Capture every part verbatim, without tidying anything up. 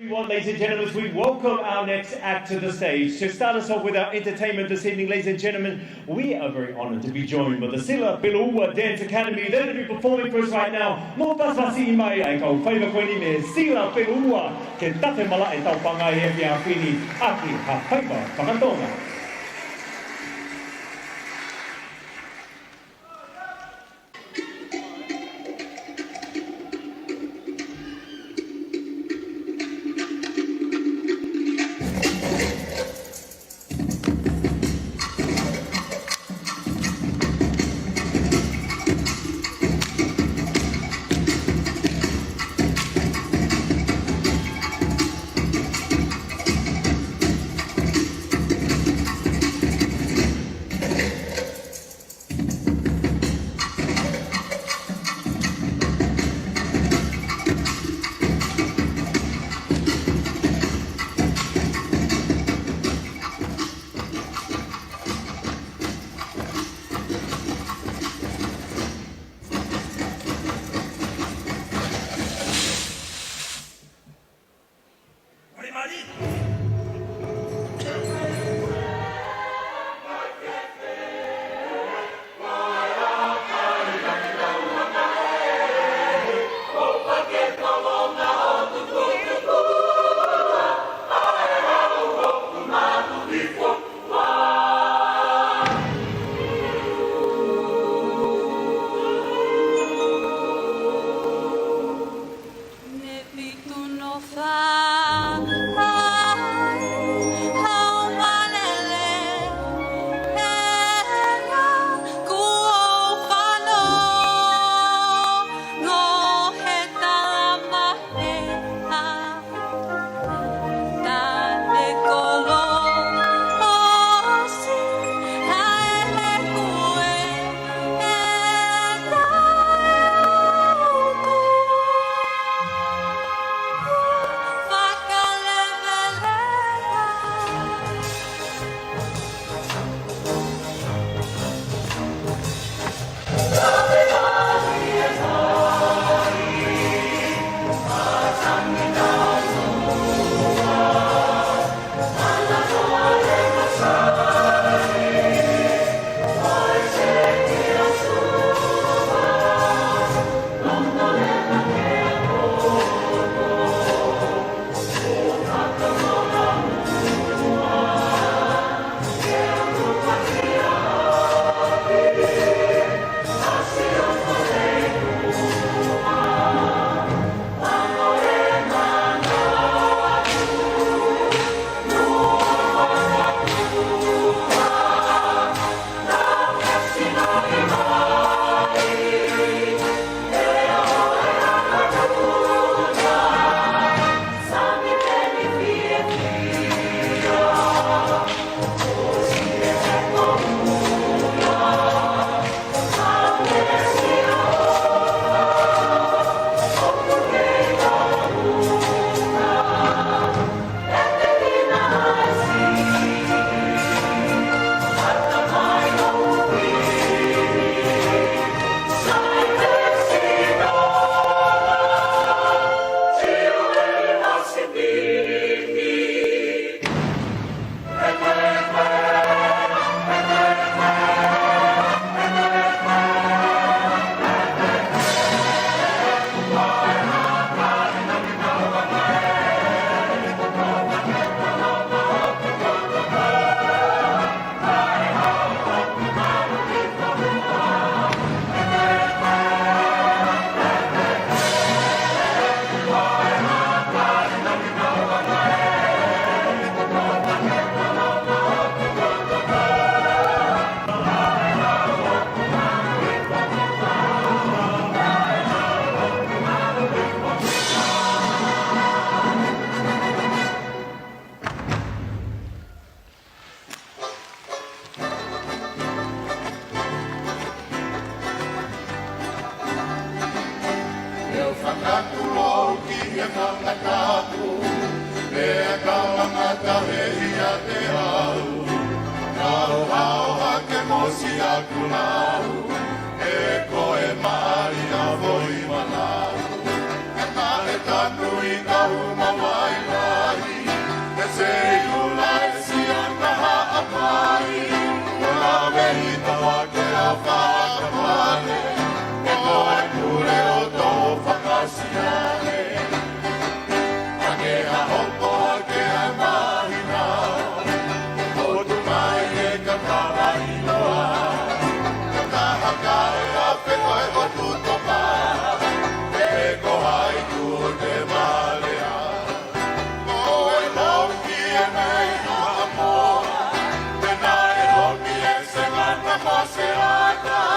Everyone, ladies and gentlemen, as we welcome our next act to the stage. To start us off with our entertainment this evening, ladies and gentlemen, we are very honored to be joined by the Sila Pelua Dance Academy. They're gonna be performing for us right now. Mou pasipasi mai ʻa e kau faiva ko eni mei Sila Pelua ke tafe malaʻe tau pangai he efiafi ni ʻaki ha faiva faka-Tonga. Ke u fakatulou ki he tangataʻeiki, pea ka mangata he ʻiate au. Kau hao hake mo siʻaku lau, he ko e maʻali ʻa Foʻi Manau. Ka naʻe tanu ʻi Kahu mo Vaila, Fakamoʻoni, ʻe moe pule ʻo tō fakasiale. Ake ha hopo ake ʻa e māhina, ʻo tuʻu mai e kakava ʻiloa. Ka haka e afe ko e ʻotu topa, ʻe ko hai kuo te malea. Ko e loki eni ʻa Haʻamoa, pea naʻe loki ʻe Sengata mo Seata.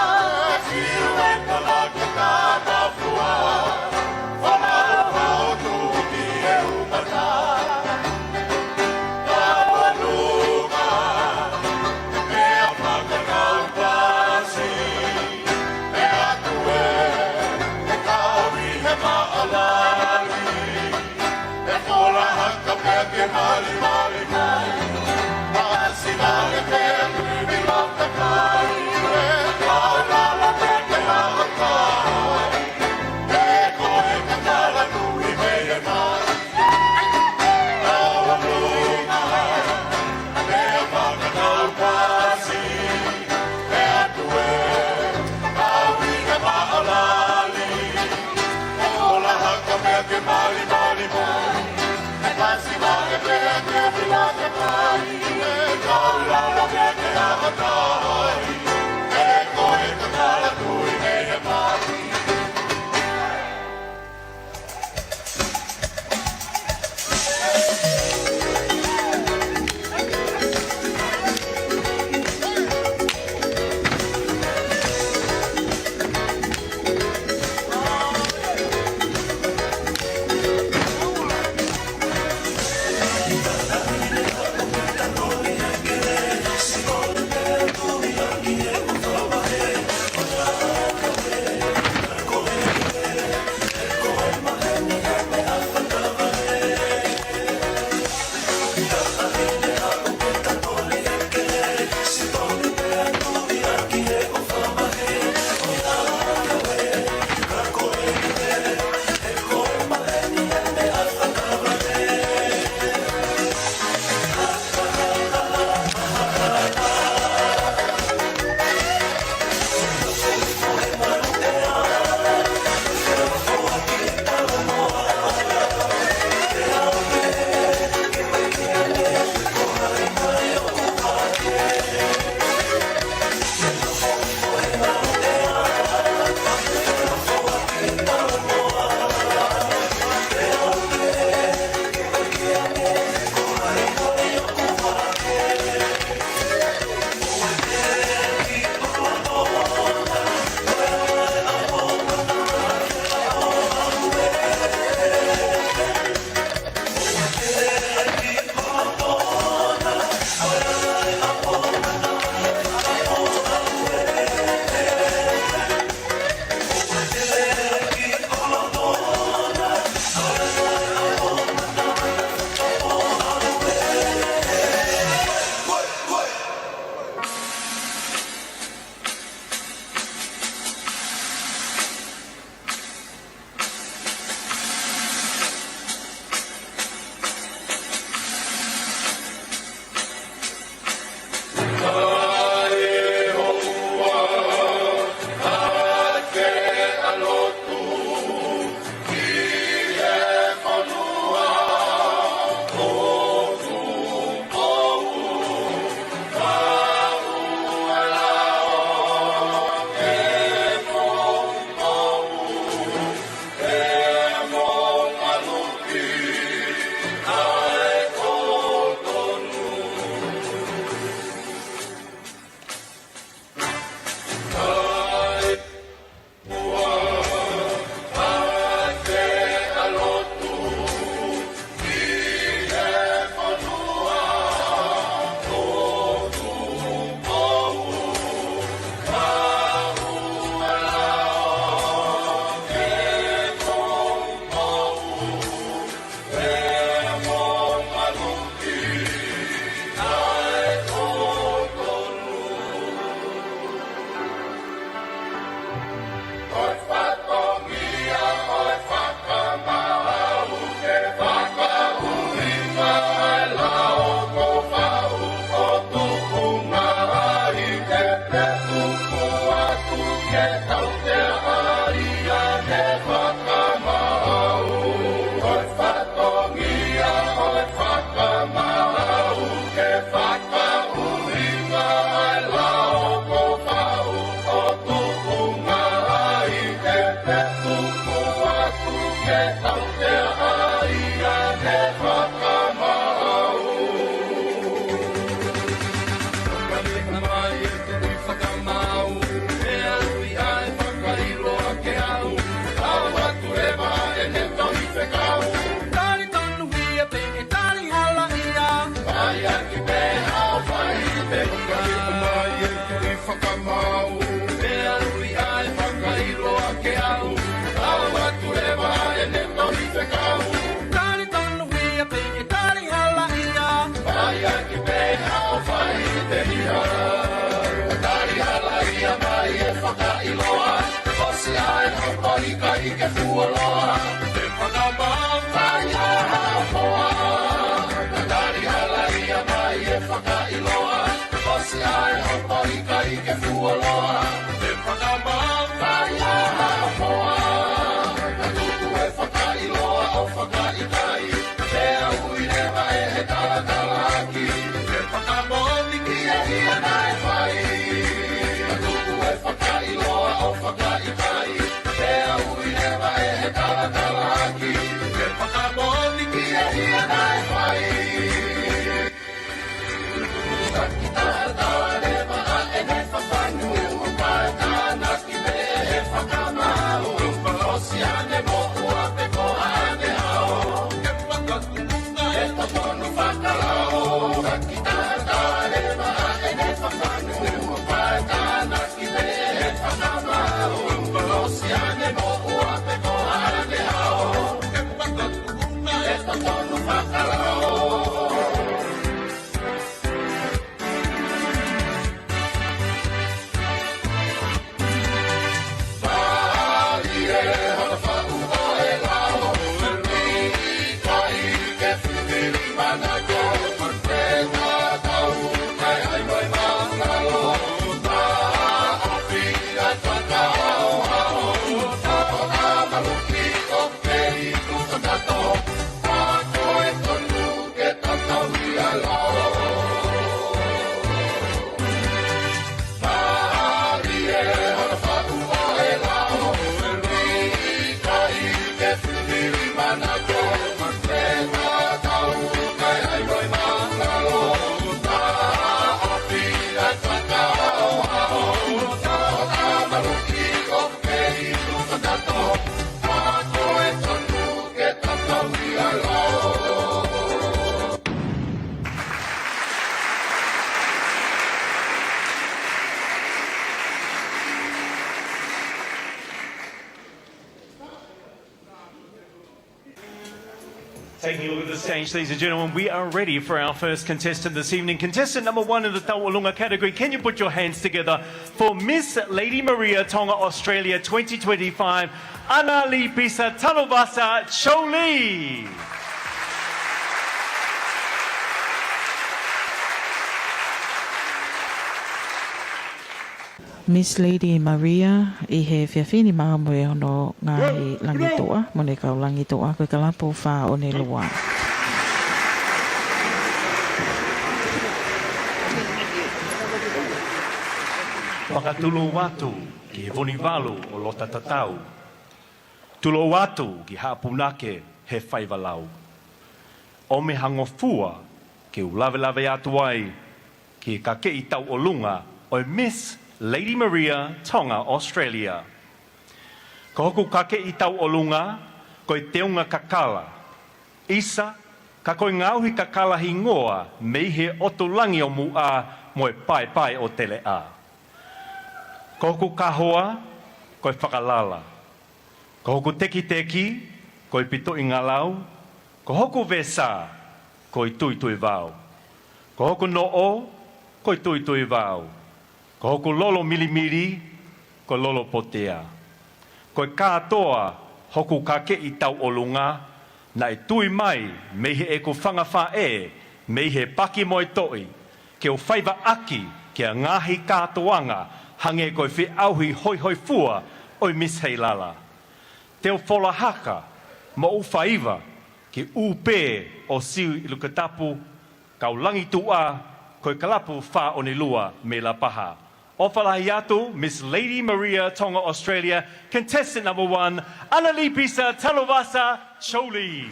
Tuku atu ke tautea ai ʻa e fakamaau. Mai e tuʻi fakamaau, pea ui ʻa e fakaʻiloa ke aʻu, ʻalu atu leva ʻene tohi fekau. Tali tonu ia pea ʻe tali halaʻia. Fai ʻaki pē haʻo faʻiteliha. Mai e tuʻi fakamaau, pea ui ʻa e fakaʻiloa ke aʻu, ʻalu atu leva ʻene tohi fekau. Tali tonu ia pea ʻe tali halaʻia. Fai ʻaki pē haʻo faʻiteliha. Tali halaʻia mai e fakaʻiloa. ʻOsi ʻa e hopo ʻikai ke fuoloa. Te fakamaau fai ʻa haʻo hoa. Tali halaʻia mai e fakaʻiloa. ʻOsi ʻa e hopo ʻikai ke fuoloa. Te fakamaau fai ʻa haʻo hoa. Tuku e fakaʻiloa ʻo fakaʻikaiʻi. Pea ui leva ʻe he talatalaaki. Te fakamoʻoni ki he hia naʻe fai. Tuku e fakaʻiloa ʻo fakaʻikaiʻi. Pea ui leva ʻe he talatalaaki. Te fakamoʻoni ki he hia naʻe fai. Taki talatala leva ʻa ʻene fafanu, ʻo pae tānaki pē he fakamaau. ʻOsi ʻene moʻua pe ko haʻane hao. Ke fakatuʻunga e totonu fakalao. Taki talatala leva ʻa ʻene fafanu, ʻo pae tānaki pē he fakamaau. ʻOsi ʻene moʻua pe ko haʻane hao. Ke fakatuʻunga e totonu fakalao. Taking a look at the stage, ladies and gentlemen, we are ready for our first contestant this evening. Contestant number one in the Tauʻolunga category. Can you put your hands together for Miss Lady Maria Tonga Australia twenty twenty-five, Ana Lipisa Tanuvasa Choli. Miss Lady Maria, ʻi he efiafi ni, maʻa mo e hono ngaahi langituʻa, mo ʻene kau langituʻa, ko e kalapu Fā ʻo e Lua. Fakatulou atu ki he Vunivalu ʻo Lota Tatau. Tulou atu ki Haʻapunake he Faivalau. ʻOmi ha ngofua ke u lavelave atu ai ki he kakeʻi tauʻolunga ʻo e Miss Lady Maria Tonga Australia. Ko hoku kakeʻi tauʻolunga ko e teunga kakala. ʻIsa, ka ko e ngaohi kakala hingoa mei he ʻotu langi ʻo Muʻa mo e paepae ʻo Teleʻa. Ko hoku kahoa ko e Fakalala. Ko hoku tekiteki ko e Pitoʻingalau. Ko hoku vesa ko e Tuituivao. Ko hoku noʻo ko e Tuituivao. Ko hoku lolo milimili ko e Lolopotea. Ko e kātoa hoku kakeʻi tauʻolunga, naʻe tui mai mei heʻeku fanga faʻē mei he Paki mo e Toʻi, ke u faiva ʻaki ki ha ngaahi kātoanga hangē ko e feʻauhi hoihoifua ʻo e Miss Heilala. Te u fola haka moʻu faiva ki ʻUpē ʻo Siu ʻi Lukatapu, kau langituʻa ko e kalapu Fā ʻo e Lua mei Lapaha. ʻOfa lahi atu, Miss Lady Maria, Tonga, Australia, contestant number one, ʻAnalipisa Talavasa Choli.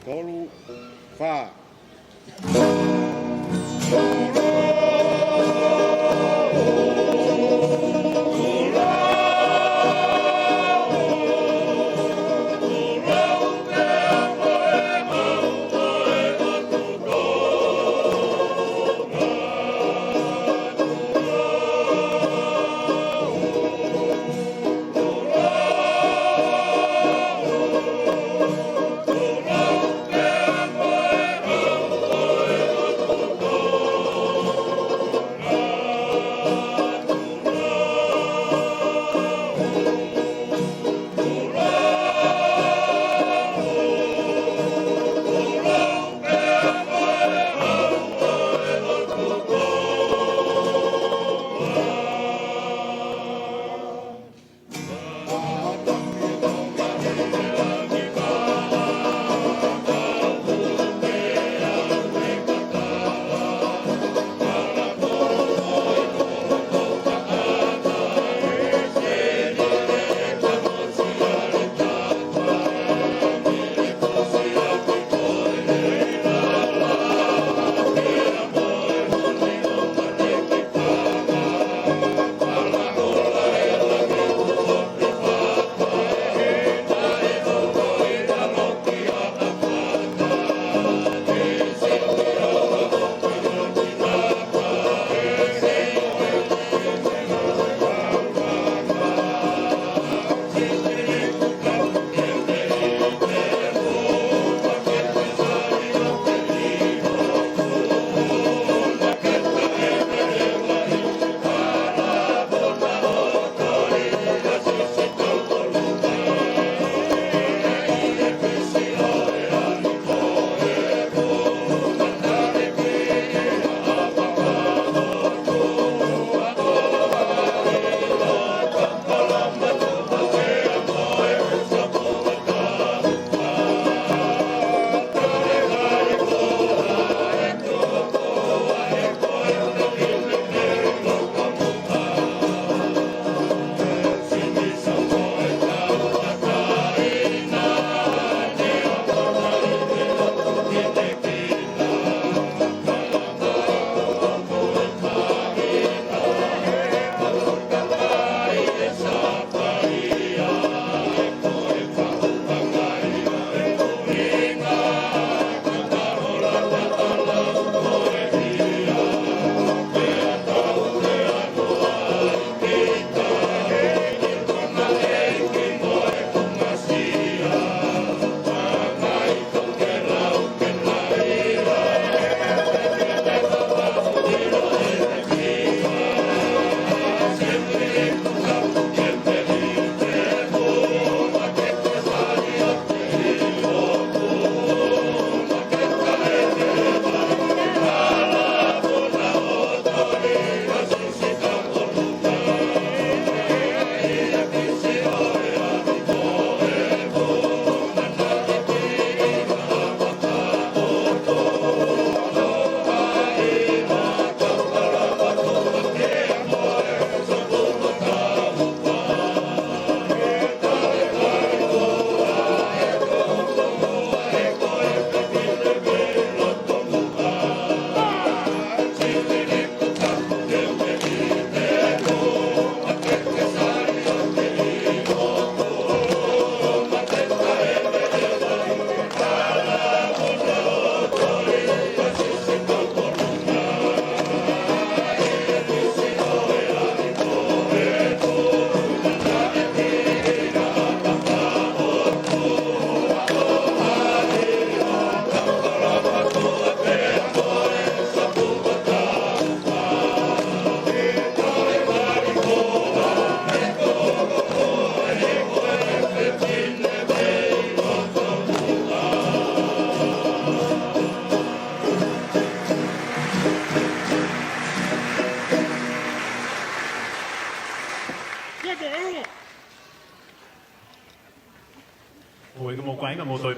Tolu, fā.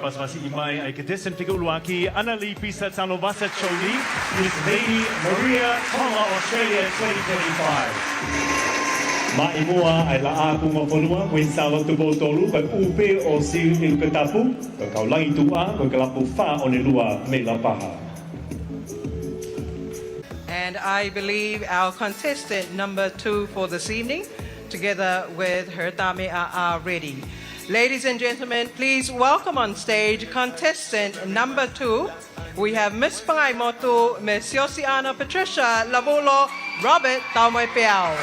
Vasivasiʻi mai ʻa e contestant fika ʻuluaki, Anna Lee Pisa Tanovasa Choli, Miss Lady Maria Tonga Australia twenty twenty-five. Maʻi muʻa ʻa e Laʻā Kuonga Fonua, Kuini Sālote Tupou Tolu, ko e ʻUpe ʻo Siu ʻIlukatapu, ko e Kau Langi Tuʻa, ko e Kalapu Fā ʻOnelua mei Lapaha. And I believe our contestant number two for this evening, together with her tame ʻaʻa ready. Ladies and gentlemen, please welcome on stage contestant number two. We have Miss Pangaimotu, Miss Siosiana Patricia Lavulo Robert Taumoepeau.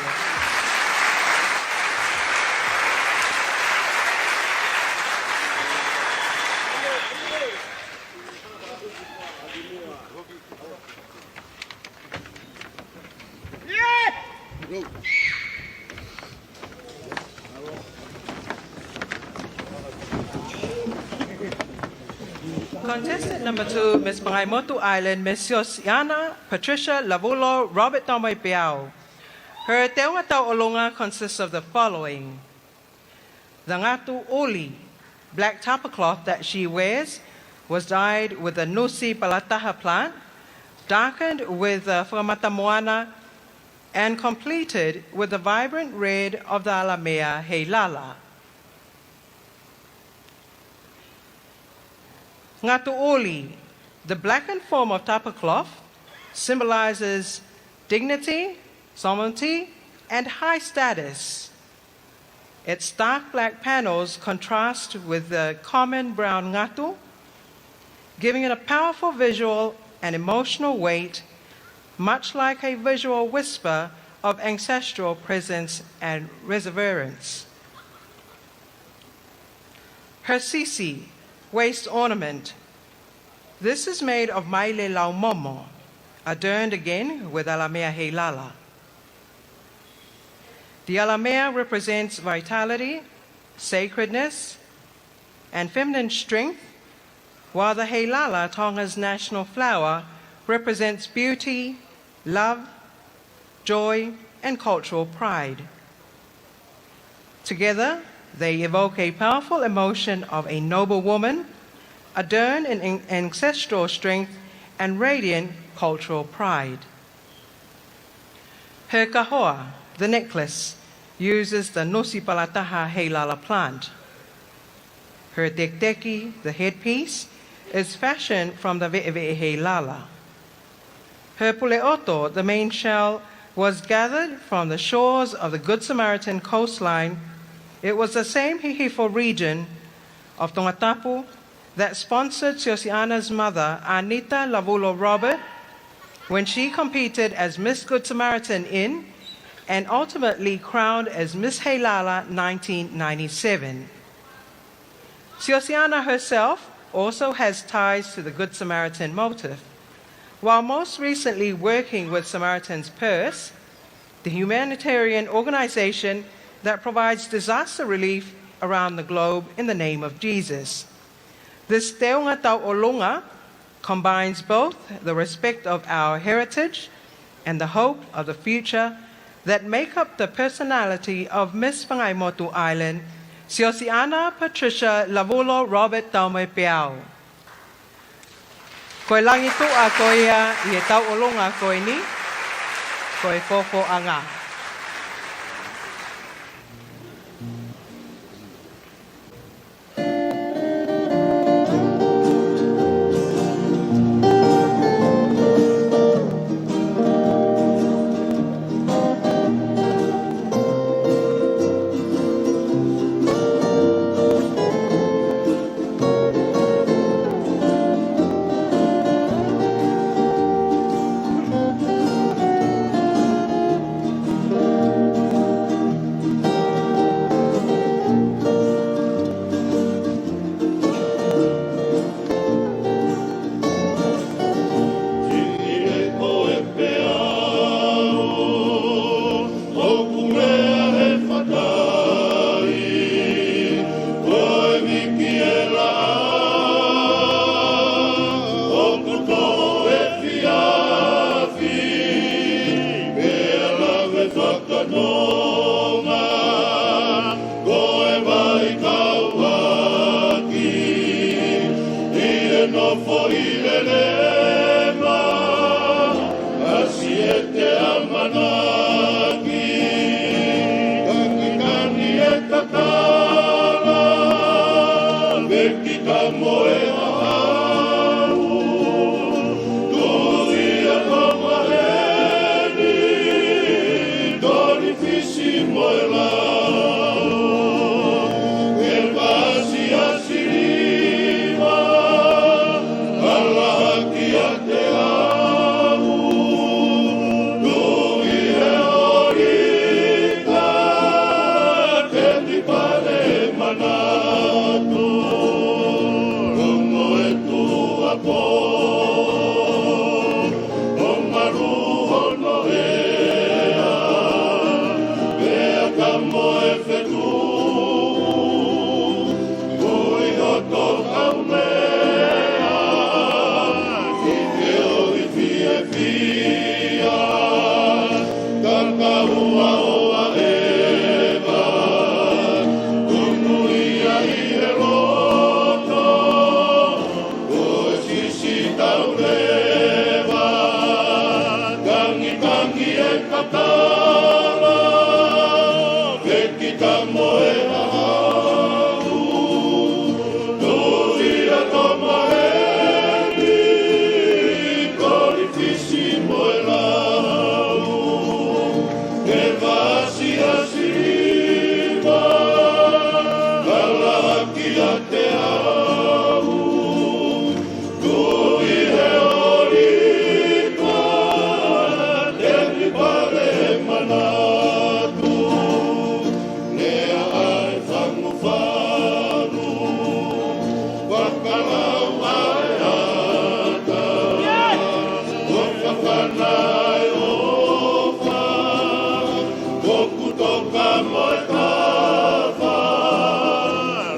Contestant number two, Miss Pangaimotu Island, Miss Siosiana Patricia Lavulo Robert Taumoepeau. Her teunga tauʻolunga consists of the following. The ngatu ʻuli, black tapa cloth that she wears, was dyed with the nusi palataha plant, darkened with the fakamatamoana, and completed with the vibrant red of the alamea heilala. Ngatu ʻuli, the blackened form of tapa cloth, symbolizes dignity, sovereignty, and high status. Its dark black panels contrast with the common brown ngatu, giving it a powerful visual and emotional weight, much like a visual whisper of ancestral presence and reverence. Her sisi, waist ornament. This is made of maile laumomo, adorned again with alamea heilala. The alamea represents vitality, sacredness, and feminine strength, while the heilala, Tonga's national flower, represents beauty, love, joy, and cultural pride. Together, they evoke a powerful emotion of a noble woman, adorned in an-, ancestral strength and radiant cultural pride. Her kahoa, the necklace, uses the nusi palataha heilala plant. Her teketeki, the headpiece, is fashioned from the veʻeveʻe heilala. Her puleʻoto, the main shell, was gathered from the shores of the Good Samaritan coastline. It was the same Hihifo region of Tongatapu that sponsored Siosiana's mother, Anita Lavulo Robert, when she competed as Miss Good Samaritan in and ultimately crowned as Miss Heilala nineteen ninety-seven. Siosiana herself also has ties to the Good Samaritan motive. While most recently working with Samaritan's Purse, the humanitarian organization that provides disaster relief around the globe in the name of Jesus. This teunga tauʻolunga combines both the respect of our heritage and the hope of the future that make up the personality of Miss Pangaimotu Island, Siosiana Patricia Lavulo Robert Taumoepeau. Ko e langi tuʻa ko ia ʻi he tauʻolunga ko eni, ko e fofoʻanga. Foʻi lelema, ʻasi ʻete ʻamanaki, kangikangi e kakala, pekita mo e ʻaʻau, tui ʻa Toma Heni, toli fisi mo e lau, e vasi ʻa siliva, ala hake ʻiate au, tui he ʻolita, temipale manatu, ongo e tuʻuapō, ʻo malu hono ea, pea ka mo e fetuʻu, ui hoto kaumeʻa, ʻi he ʻohi fiefia, ka ka ua ʻo ʻeva, tunu ia ʻi he loto, ko e sisi tauleva, kangikangi e kakala, pekita mo e ʻaʻau, tui ʻa Toma Heni, toli fisi mo e lau, e vasi ʻa siliva, ala hake ʻiate au, tui he ʻolita, temipale manatu, lea ʻa e fangufanu, fakalau ʻa e ata, ʻo fakana e ʻofa, ʻoku toka mo e kafa,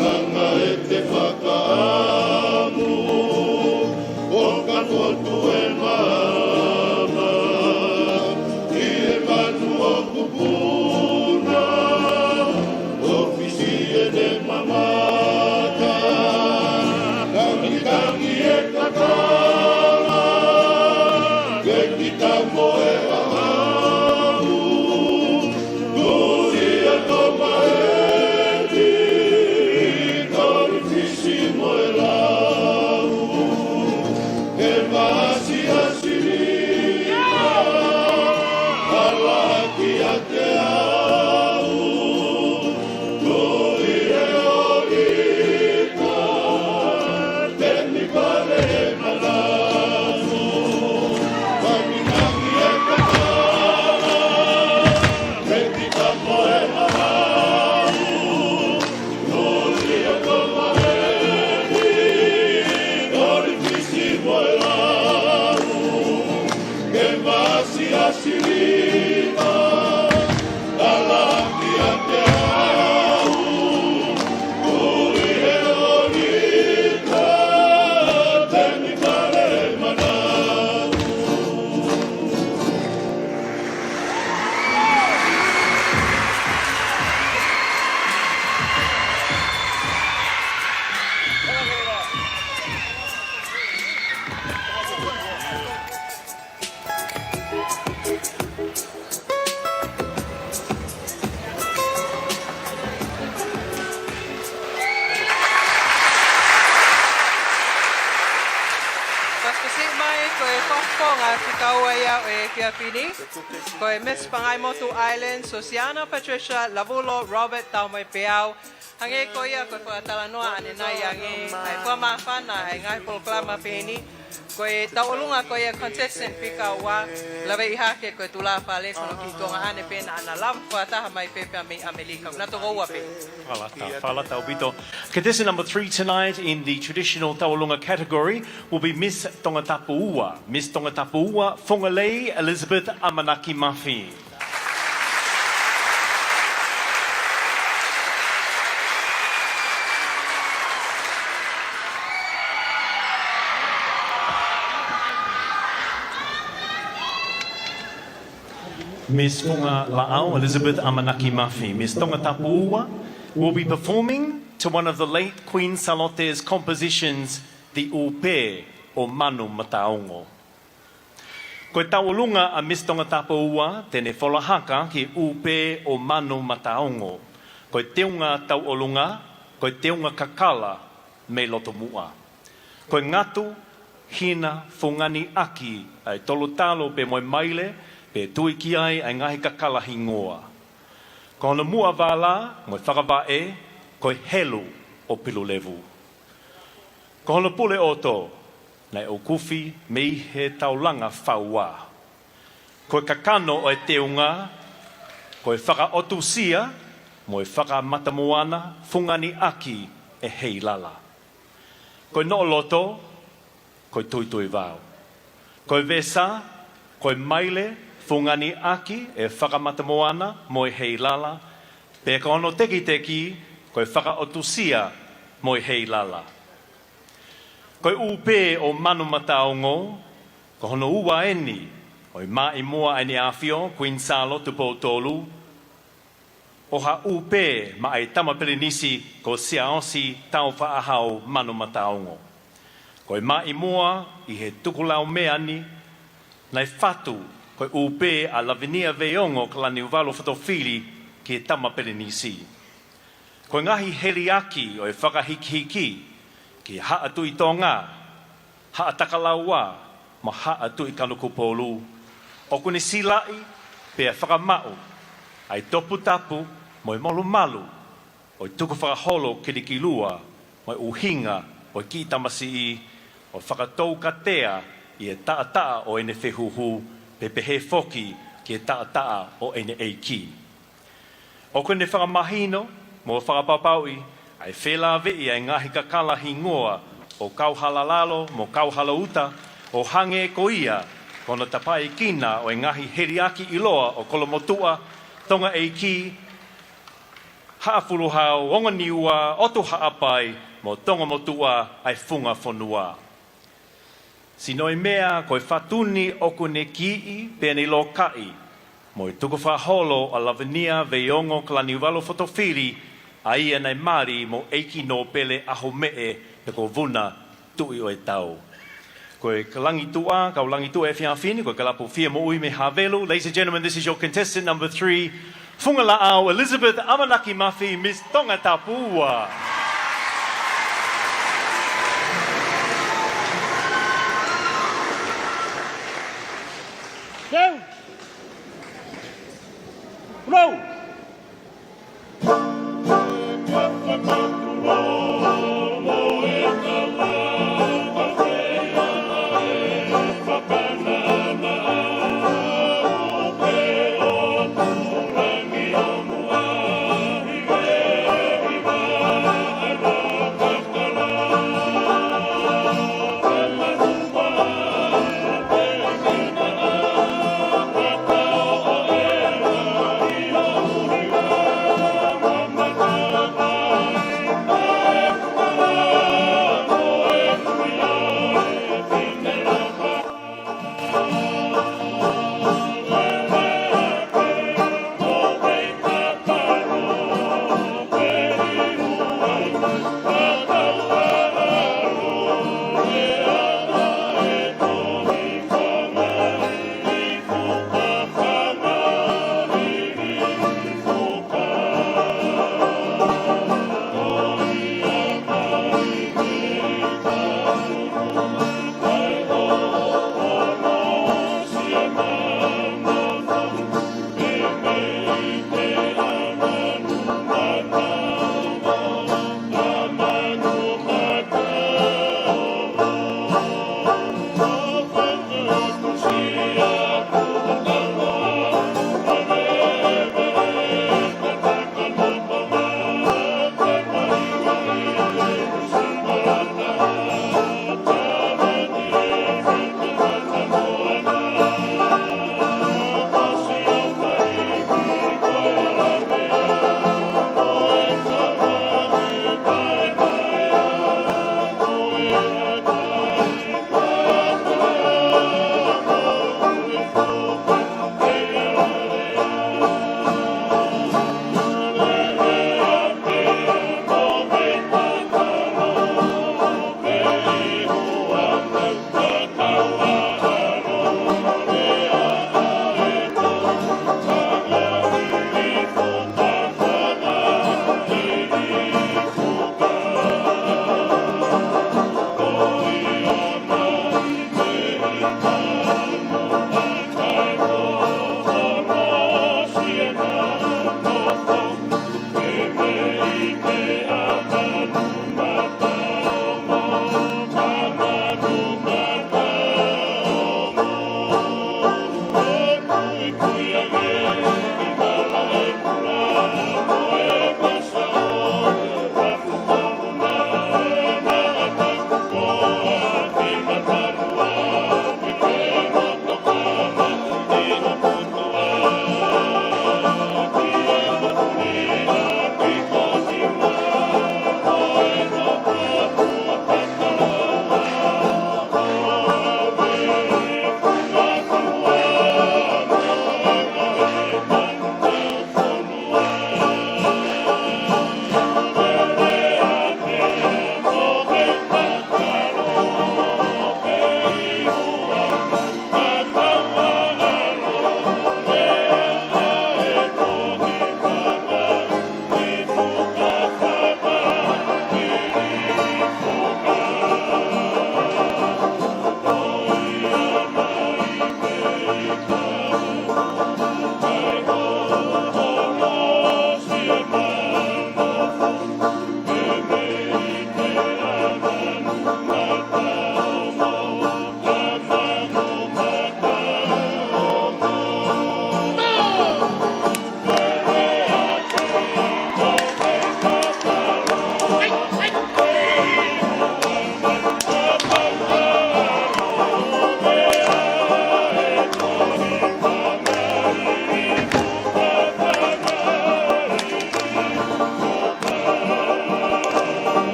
langa ʻete fakaʻamu, ʻo ka fotu e maama, ʻi he manu ʻoku puna, ʻo fisi ʻene mamata, kangikangi e kakala, pekita mo e ʻaʻau, tui ʻa Toma Heni, toli fisi mo e lau, e vasi ʻa siliva, ala hake ʻiate au, tui he ʻolita, temipale manatu, kangikangi e kakala, pekita mo e ʻaʻau, tui ʻa Toma Heni, toli fisi mo e lau, e vasi ʻa siliva, ala hake ʻiate au, tui he ʻolita, temipale manatu. Fakasiʻi mai, ko e fakafofonga fika ua ia ʻo e efiafi ni. Ko e Miss Pangaimotu Islands, Sosiana Patricia Lavulo Robert Taumaipeau. Hangē ko ia ko e fakatalanoa ʻanenai ange, ʻa e fakamāfana ʻa e ngaahi polokalama pehē ni, ko e tauʻolunga ko ia contestant fika ua, laveʻi hake ko e Tulāfale, ko hono kiʻi tuongaʻane pē naʻá na lava fakataha mai pē pea mei ʻAmelika. Naʻe toko ua pē. Fakalata, fakalata ʻaupito. Contestant number three tonight in the traditional tauʻolunga category will be Miss Tongatapu ua. Miss Tongatapu ua, Fongalei Elizabeth ʻAmanaki Mafi. Miss Fungalaʻau Elizabeth ʻAmanaki Mafi, Miss Tongatapu ua, will be performing to one of the late Queen Sālote's compositions, The ʻUpē ʻo Manu Mataongo. Ko e tauʻolunga ʻa Miss Tongatapu ua te ne folahaka ki he ʻupē ʻo Manu Mataongo. Ko e teunga tauʻolunga, ko e teunga kakala mei loto muʻa. Ko e ngatu, hina, fungani ʻaki ʻa e tolotalo pea mo e maile, pea tui ki ai ʻa e ngaahi kakala hingoa. Ko hono muʻa vala mo e fakavaʻe, ko e helu ʻo Pilulevu. Ko hono pule ʻoto, naʻe ʻukufi mei he taulanga faua. Ko e kakano ʻo e teunga, ko e fakaʻotusia mo e fakamatamoana fungani ʻaki ʻe Heilala. Ko e noʻo loto, ko e tuitui vao. Ko e vesa, ko e maile, fungani ʻaki ʻe Fakamatamoana mo e Heilala, pea ko hono tekiteki, ko e fakaʻotusia mo e Heilala. Ko e ʻupē ʻo Manu Mataongo, ko hono ua eni ʻo e Māʻimoa ʻa ʻEne ʻAfio, Kuini Sālote Tupou Tolu, ʻo ha ʻupē maʻa e Tama Pilinisi ko Siaosi Taufaʻahau Manu Mataongo. Ko e Māʻimoa ʻi he Tukulau Meʻa ni, naʻe fatu ko e ʻupē ʻa Lavinia Veiongo Kalaniuvalu Fotofili ki he Tama Pilinisi. Ko e ngaahi heliaki ʻo e fakahikihiki ki Haʻa Tuʻi Tonga, Haʻa Takalaua, mo Haʻa Tuʻi Kanokupolu, ʻoku ne silaʻi pea fakamaʻu ʻa e toputapu mo e molumalu ʻo e tukufakaholo Kilikilua mo e ʻuhinga ʻo e kiʻi tamasiʻi ʻo fakatoukatea ʻi he taʻataʻa ʻo ʻene fehuhu, pea pehē foki ki he taʻataʻa ʻo ʻene ʻeiki. ʻOku ne fakamahino mo fakapapauʻi ʻa e felāveʻi ʻa e ngaahi kakala hingoa ʻo Kauhalalalo mo Kauhalauta, ʻo hangē ko ia ko hono tapaʻekina ʻo e ngaahi heliaki ʻiloa ʻo Kolomotuʻa, Tonga ʻEiki, Haʻafuluhau, Ongo Niua, ʻOtu Haʻapai, mo Tonga Motuʻa, ʻa e funga fonua. Sino e meʻa ko e fatu ni ʻoku ne kiʻi pea ne lokaʻi mo e tukufakaholo ʻa Lavinia Veiongo Kalaniuvalu Fotofili, ʻa ia naʻe mali mo ʻEiki Nōpele ʻAhomeʻe, pe ko Vuna Tuʻi ʻo e Tau. Ko e kalangituʻa, kau langituʻa efiafi ni, ko e kalapu fie moʻui mei Havelu. Ladies and gentlemen, this is your contestant number three, Fungalaʻau Elizabeth ʻAmanaki Mafi, Miss Tongatapu ua. Teu! Unou!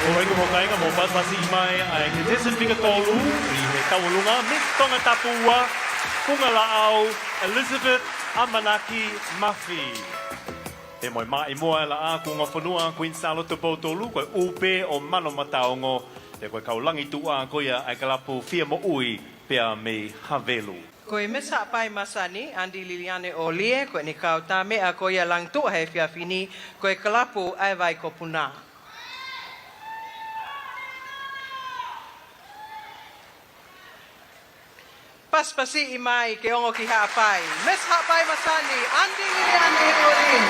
ʻOku mou kāinga, mou pasipasi mai ʻa e contestant fika tolu ʻi he tauʻolunga, Miss Tongatapu ua, Kunga Laʻau, Elizabeth ʻAmanaki Mafi. Pea mo e maʻimoa ʻa e laʻā, Kuonga Fonua, Kuini Sālote Tupou Tolu, ko e ʻUpe ʻo Mano Mataongo, pea ko e kau langi tuʻa ko ia ʻa e kalapu Fia Moʻui pea mei Havelu. Ko e Miss Haʻapai Masani, Aunty Liliane ʻOlie, ko ʻene kau tā meʻa ko ia langi tuʻa he efiafi ni, ko e kalapu ʻa e Vaikopuna. Pasipasiʻi mai ke ongo ki Haʻapai. Miss Haʻapai Masani, Aunty Liliane ʻOlie.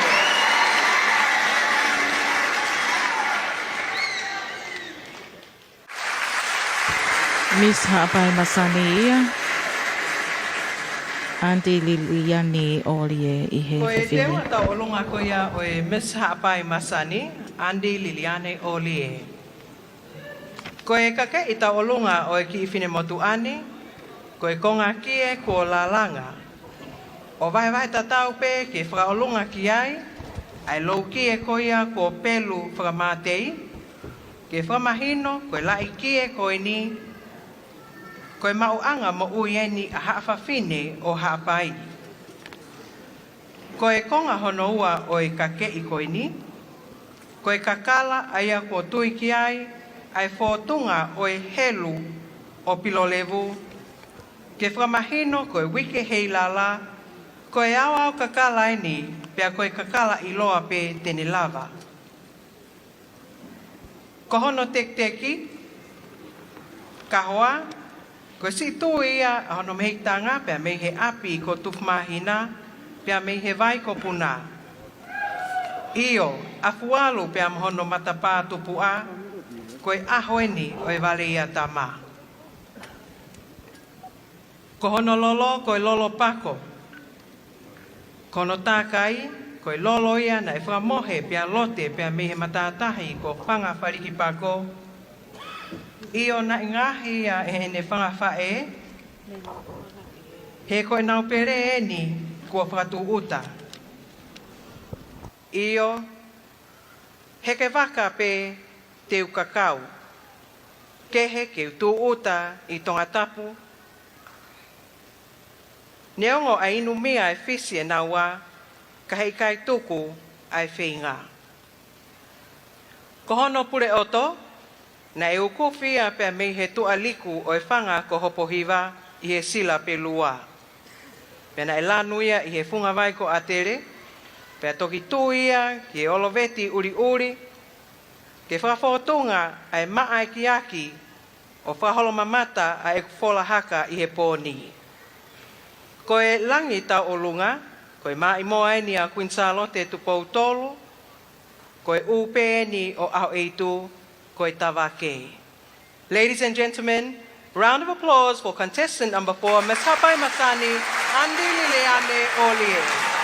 Miss Haʻapai Masani ia, Aunty Liliane ʻOlie ʻi he fefine. Ko e teunga tauʻolunga ko ia ʻo e Miss Haʻapai Masani, Aunty Liliane ʻOlie. Ko e kakeʻi tauʻolunga ʻo e kiʻi finemotuʻa ni, ko e konga kie kuo lalanga. ʻO vahevahe tatau pē ke fakaʻolunga ki ai ʻa e lou kie ko ia kuo pelu fakamātei, ke fakamahino ko e laʻi kie ko eni, ko e maʻuʻanga moʻui eni ʻa haʻa fafine ʻo Haʻapai. Ko e konga hono ua ʻo e kakeʻi ko eni, ko e kakala ʻa ia kuo tui ki ai ʻa e fōtunga ʻo e helu ʻo Pilolevu, ke fakamahino ko e uike heilala, ko e aoao kakala eni, pea ko e kakala ʻiloa pē te ne lava. Ko hono tekiteki, kahoa, ko e siʻi tui ia ʻa hono mehikitanga pea mei he ʻapi ko Tufumāhina, pea mei he Vaikopuna. ʻIo, ʻa Fualu pea mo hono matapā tupuʻa, ko e ʻaho eni ʻo e Valeiatama. Ko hono lolo, ko e lolo pako. Ko hono tākai, ko e lolo ia naʻe fakamohe pea lote pea mei he matātahi ko Panga Falikipako. ʻIo, naʻe ngaohi ia ʻe heʻene fanga faʻē, he ko ʻenau pele eni kuo fakatūʻuta. ʻIo, he ke vaka pē te u kakau, kehe ke u tūʻuta ʻi Tongatapu. Neongo ʻa e inumia ʻa e fisi ʻe naua, ka heʻikai tuku ʻa e feinga. Ko hono puleʻoto, naʻe ukufi ia pea mei he tuʻa liku ʻo e fanga ko Hopohiva ʻi he Sila Pelua. Pea naʻe lanu ia ʻi he fungavai ko ʻAtele, pea toki tui ia ki he oloveti ʻuliʻuli, ke fakafōtunga ʻa e maʻa ekiaki ʻo fakaholomamata ʻa ʻeku fola haka ʻi he pō ni. Ko e langi tauʻolunga, ko e maʻimoa eni ʻa Kuini Sālote Tupou Tolu, ko e ʻū pē eni ʻo ʻAhoʻeitu, ko e Tavake. Ladies and gentlemen, round of applause for contestant number four, Miss Hapai Masani, Andili Leane Olie.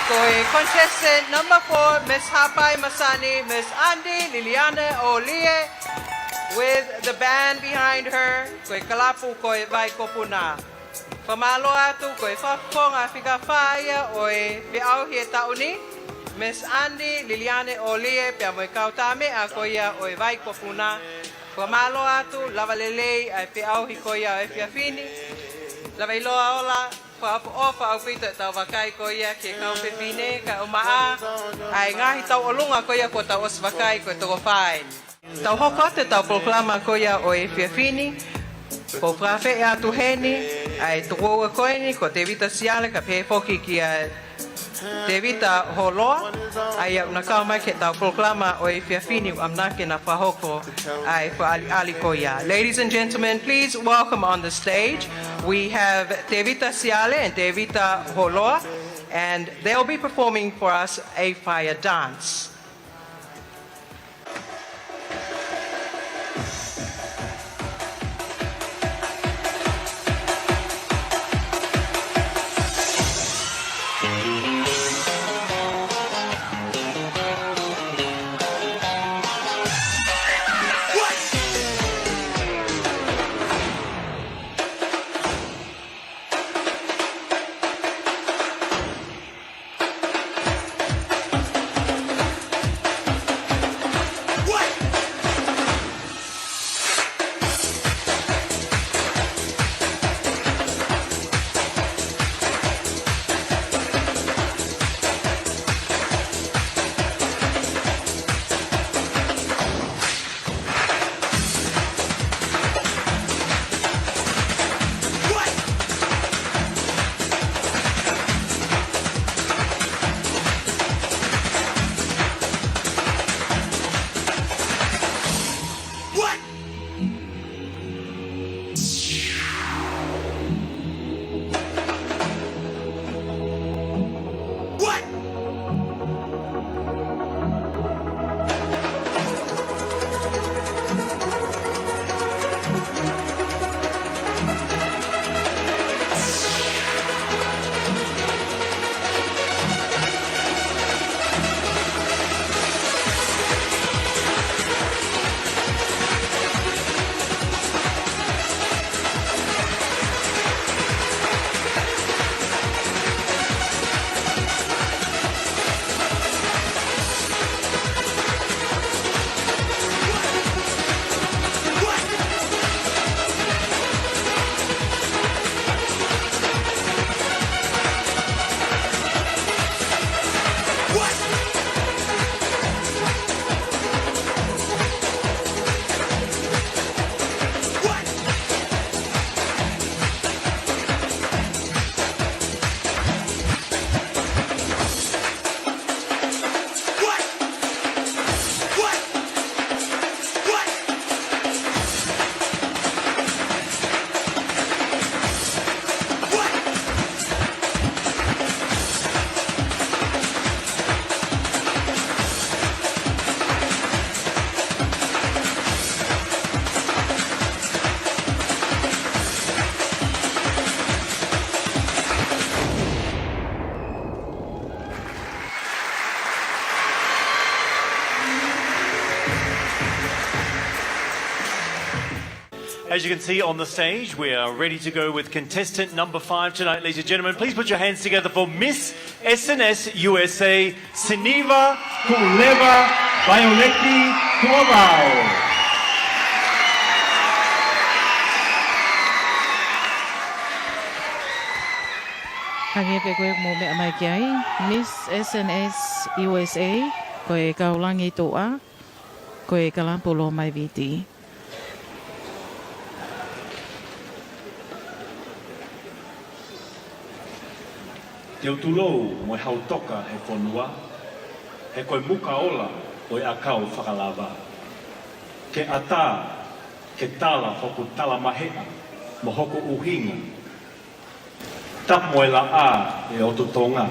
Ko e contestant number four, Miss Haʻapai Masani, Miss Andi Liliane ʻOlie, with the band behind her, ko e kalapu ko e Vaikopuna. Fakamālō atu, ko e fakafofonga fika fā ia ʻo e feʻauhi e taʻu ni, Miss Andi Liliane ʻOlie, pea mo e kau tāmeʻa ko ia ʻo e Vaikopuna. Fakamālō atu, lava lelei ʻa e feʻauhi ko ia ʻo e efiafi ni. Lava ʻiloa ola, fakaʻofoʻofa ʻaupito ʻetau vakai ko ia ki he kau fefine, kae ʻumaʻā ʻa e ngaahi tauʻolunga ko ia kuo tau ʻosi vakai ko e toko fā eni. Tau hoko atu ʻetau polokalama ko ia ʻo e efiafi ni, ʻoku ou fakafeʻao atu heni ʻa e tokoua ko eni, ko Tevita Siale, kae pehē foki kia Tevita Holoa, ʻa ia ʻoku na kau mai ki heʻetau polokalama ʻo e efiafi ni, ʻoku ʻamanaki ke na fakahoko ʻa e fakaʻaliʻali ko ia. Ladies and gentlemen, please welcome on the stage. We have Tevita Siale and Tevita Holoa, and they'll be performing for us a fire dance. As you can see on the stage, we are ready to go with contestant number five tonight, ladies and gentlemen. Please put your hands together for Miss S N S U S A, Siniva Kuʻuleva Vaioleti Tuʻavao. Hangē pē ko ia ʻoku mou meʻa mai ki ai, Miss S N S U S A, ko e kau langi tuʻa, ko e kalapu Loma ʻi Viti. Te u tulou mo e hautoka he fonua, he ko e muka ola ʻo e ʻakau fakalava. Ke ʻatā, ke tala hoku talamaheʻa mo hoku ʻuhinga. Tapu mo e laʻā ʻe ʻOtu Tonga,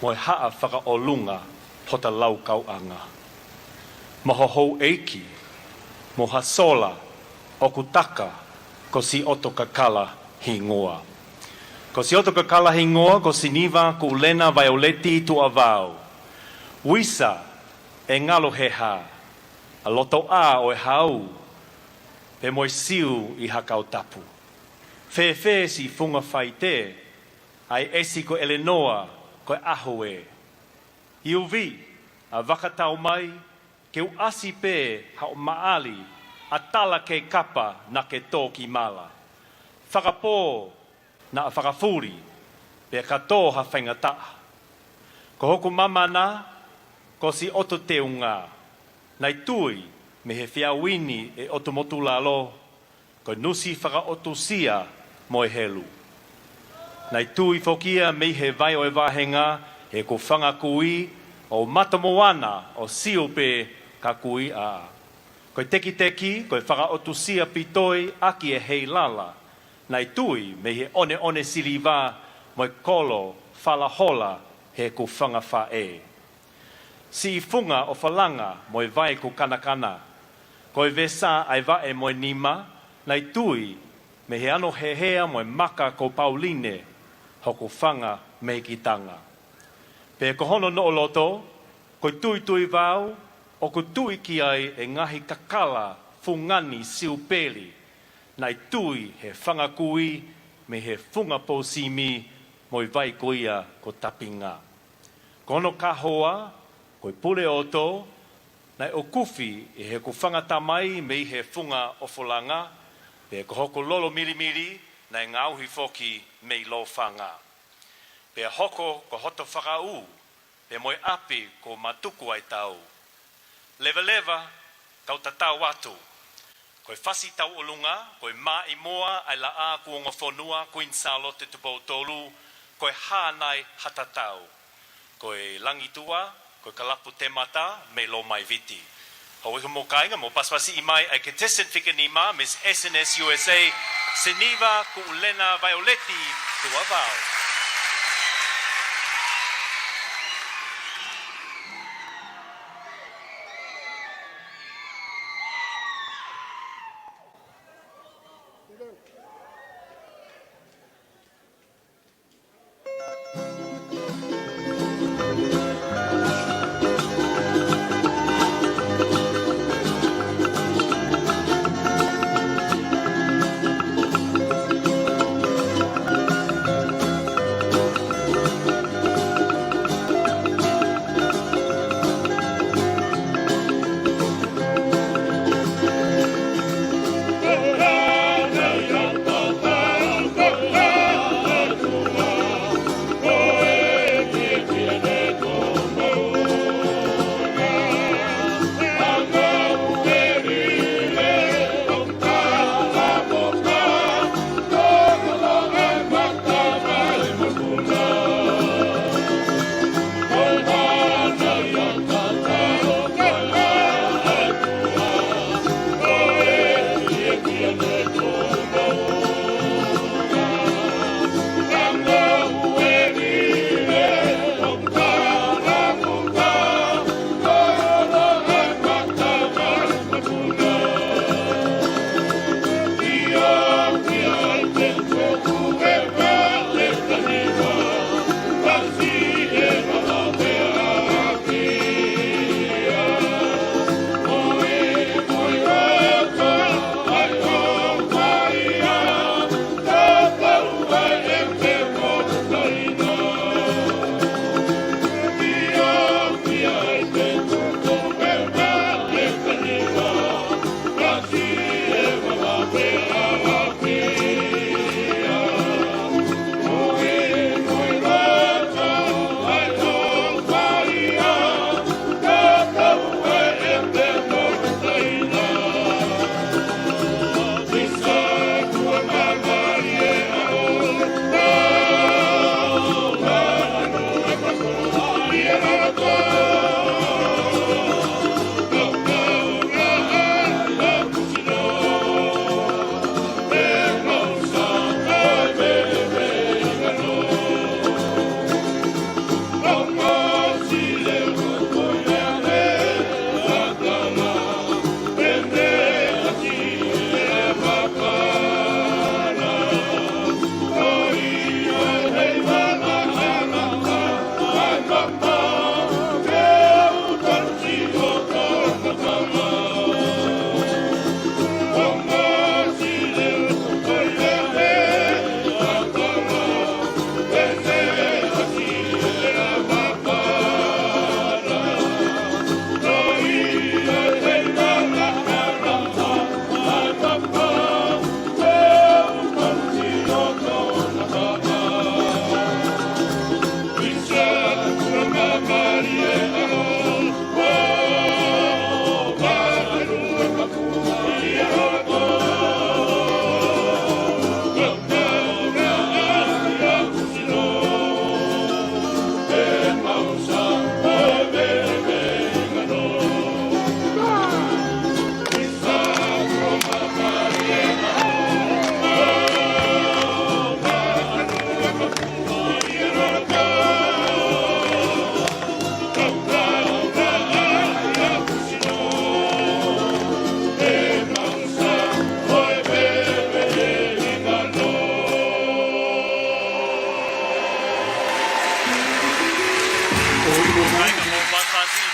mo e haʻa fakaʻolunga Pota Laukauʻanga, mo ho houʻeiki, mo ha sola ʻoku taka ko Siʻoto Kakala hingoa. Ko Ko siʻoto kakala hingoa ko Siniva Kuʻulena Vaioleti Tuʻavao. Uisa ʻe ngalo he hā, ʻa loto ʻā ʻo e hau, pea mo e Siu ʻi Hakautapu. Fēfē siʻi funga faite, ʻa e ʻesi ko ʻElenoa, ko e ʻaho ē. Iuvi, ʻa vaka tau mai, ke u ʻasi pē haʻo maʻali, ʻa tala kei kapa naʻa ke tō ki mala. Fakapō naʻa fakafuli, pea ka tō ha faingataʻa. Ko hoku māmana, ko siʻoto teunga, naʻe tui mei he feau ini ʻe ʻOtu Motu Lalo, ko e nusi fakaʻotusia mo e helu. Naʻe tui foki ia mei he vai ʻo e vāhenga, he ʻoku fanga kui ʻo mata moana ʻo Siu pē ka kui ʻā. Ko e tekiteki, ko e fakaʻotusia pitoi ʻaki e heilala, naʻe tui mei he ʻoneʻone siliva mo e kolo falahola he ʻoku fanga faʻē. Siʻi funga ʻofa langa mo e vai ʻoku kanakana, ko e vesa ʻa e vaʻe mo e nima, naʻe tui mei he ano hehea mo e maka ko Pauline, hoku fanga mehikitanga. Pea ko hono noʻo loto, ko e tuitui vau, ʻoku tui ki ai e ngaahi kakala fungani Siupeli, naʻe tui he fanga kui mei he funga pousimi mo e vai ko ia ko Tapinga. Ko hono kahoa, ko e pule ʻoto, naʻe ʻokufi ʻe he ʻoku fanga tamai mei he funga ʻofa langa, pea ko hoku lolo milimili, naʻe ngaohi foki mei Lofanga. Pea hoko ko hoto fakaʻū, pea mo e ʻapi ko Matuku ʻa e tau. Levaleva, kau tatau atu. Ko e fasi tauʻolunga, ko e maʻimoa ʻa e Laʻā Kuonga Fonua, Kuini Sālote Tupou Tolu, ko e hānai ha tatau. Ko e langi tuʻa, ko e kalapu temata mei Lomaiviti. Houʻeiki mo e kāinga, mou pasipasiʻi mai ʻa e contestant fika nima, Miss S N S U S A, Siniva Kuʻulena Vaioleti Tuʻavao.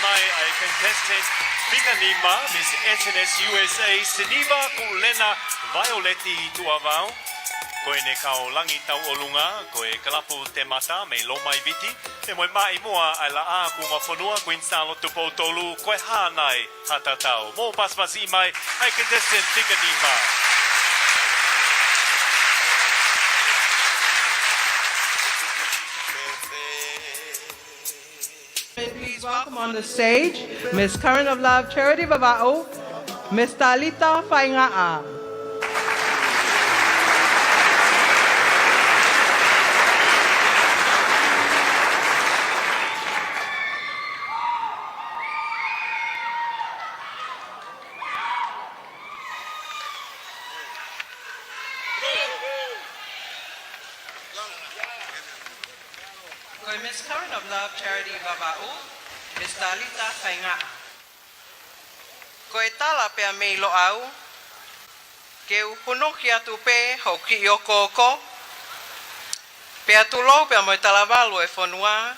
Mai ʻa e contestant fika nima, Miss S N S U S A, Siniva Kuʻulena Vaioleti Tuʻavau. Ko ʻene kau langi tauʻolunga, ko e Kalapu Temata mei Lomaiviti, pea mo e maʻimoa ʻa e Laʻā kuo Ungafonua, Kuini Sālote Tupou Tolu, ko e Hānai Hatatau. Mou pasipasi mai ʻa e contestant fika nima. And please welcome on the stage Miss Current of Love Charity Vavaʻu, Miss Talita Faingaʻa. Ko e Miss Current of Love Charity Vavaʻu, Miss Talita Faingaʻa. Ko e tala pea mei Loʻau, ke u hunuki atu pē hoku kiʻi okooko, pea tulou pea mo e talavalu e fonua,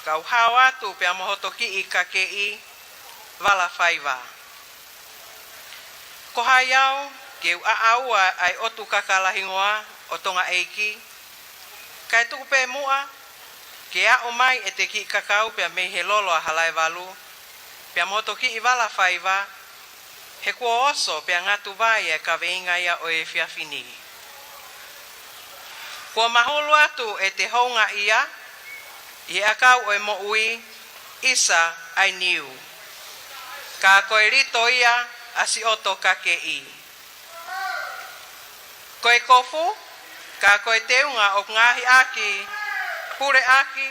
kau hao atu pea mo hoto kiʻi kakeʻi vala faiva. Ko hai au ke u ʻaʻaua ʻa e ʻotu kakala hingoa ʻo Tonga ʻEiki, kae tuku pē muʻa ke aʻu mai ʻete kiʻi kakau pea mei he lolo ʻa Halaevalu, pea mo hoto kiʻi vala faiva, he kuo oso pea ngatu vai e kaveinga ia ʻo e efiafi ni. Kuo mahulu atu ʻete houngaʻia ʻi he ʻakau ʻo e moʻui, ʻisa, ʻa e niu. Ka ko e lito ia ʻa siʻoto kakeʻi. Ko e kofu, ka ko e teunga ʻoku ngaohi ʻaki, pule ʻaki,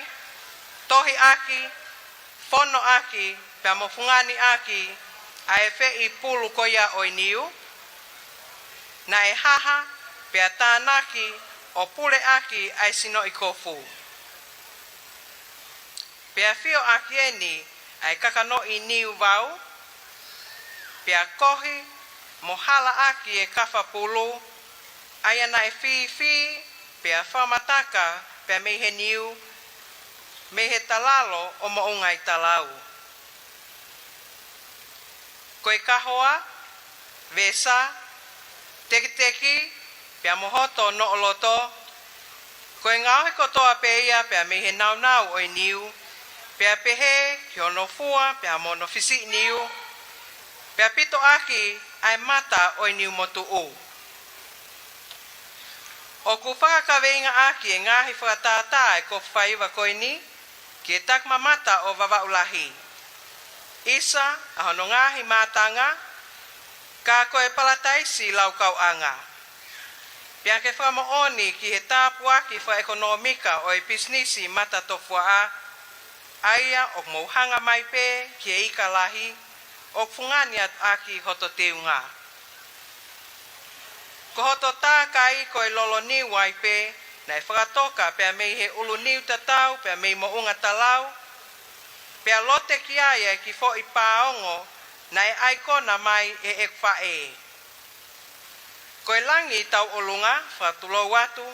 tohi ʻaki, fono ʻaki, pea mo fungani ʻaki ʻa e feʻi pulu ko ia ʻo e niu, naʻe haha pea tānaki ʻo pule ʻaki ʻa e sinoʻi kofu. Pea fio ʻaki eni ʻa e kakanoʻi niu vau, pea kohi mo hala ʻaki e kafa pulu, ʻa ia naʻe fīfī pea fakamataka pea mei he niu, mei he talalo ʻo Moʻungaitalau. Ko e kahoa, vesa, tekiteki, pea mo hoto noʻoloto, ko e ngaohi kotoa pē ia pea mei he naunau ʻo e niu, pea pehē ki hono fua pea mo hono fisiʻi niu, pea pito ʻaki ʻa e mata ʻo e niu motuʻu. ʻOku fakakaveinga ʻaki e ngaahi fakatātā e kofu faiva ko eni ki he takimamata ʻo Vavaʻu Lahi. ʻIsa ʻa hono ngaahi mātanga, ka ko e palataisi laukauʻanga. Pea ke fakamoʻoni ki he tāpuaki fakaʻekonōmika ʻo e pisinisi matatofuaʻa, ʻa ia ʻoku mou hanga mai pē ki he ika lahi ʻoku fungani atu ʻaki hoto teunga. Ko hoto tākai ko e lolo niu ai pē, naʻe fakatoka pea mei he ʻulu niu tatau pea mei Moʻunga Talau, pea lote ki ai e kiʻi foʻi pāongo naʻe ʻaikona mai ʻe heʻeku faʻē. Ko e langi tauʻolunga, fakatulou atu,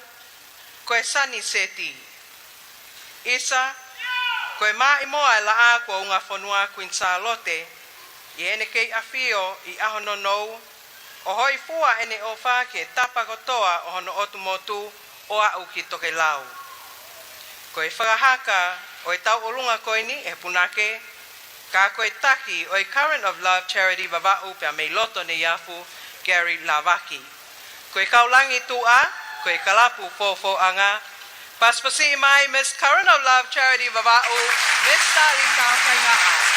ko e saniseti. ʻIsa, ko e maʻimoa e Laʻā kuo Ungafonua, Kuini Sālote, ʻi heʻene kei ʻafio ʻi ʻAhononou, ʻo hoifua ʻene ʻofa ki he tapa kotoa ʻo hono ʻotu motu ʻo aʻu ki tokelau. Ko e fakahaka ʻo e tauʻolunga ko eni ʻe he punake, ka ko e taki ʻo e Current of Love Charity Vavaʻu pea mei loto Neiafu, Gary Lavaki. Ko e kau langi tuʻa, ko e kalapu fōfōʻanga, pasipasi mai Miss Current of Love Charity Vavaʻu, Miss Talita Faingaʻa.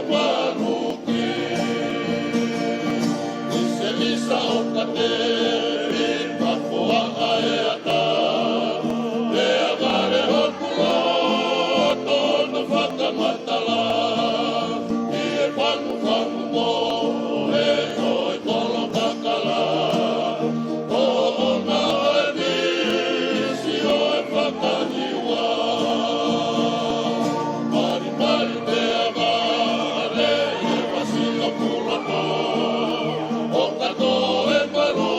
Paluki. ʻI se lisa ʻo Kateli, mafoaʻa e ata, pea vale hoku loto hono fakamatala, ʻi he fanufangu mo e ʻoi kolo kakala. ʻO ʻona ʻa e misi ʻo e fakahiua. Malimali pea vale e vasi ʻo Pulako. ʻO kato e malu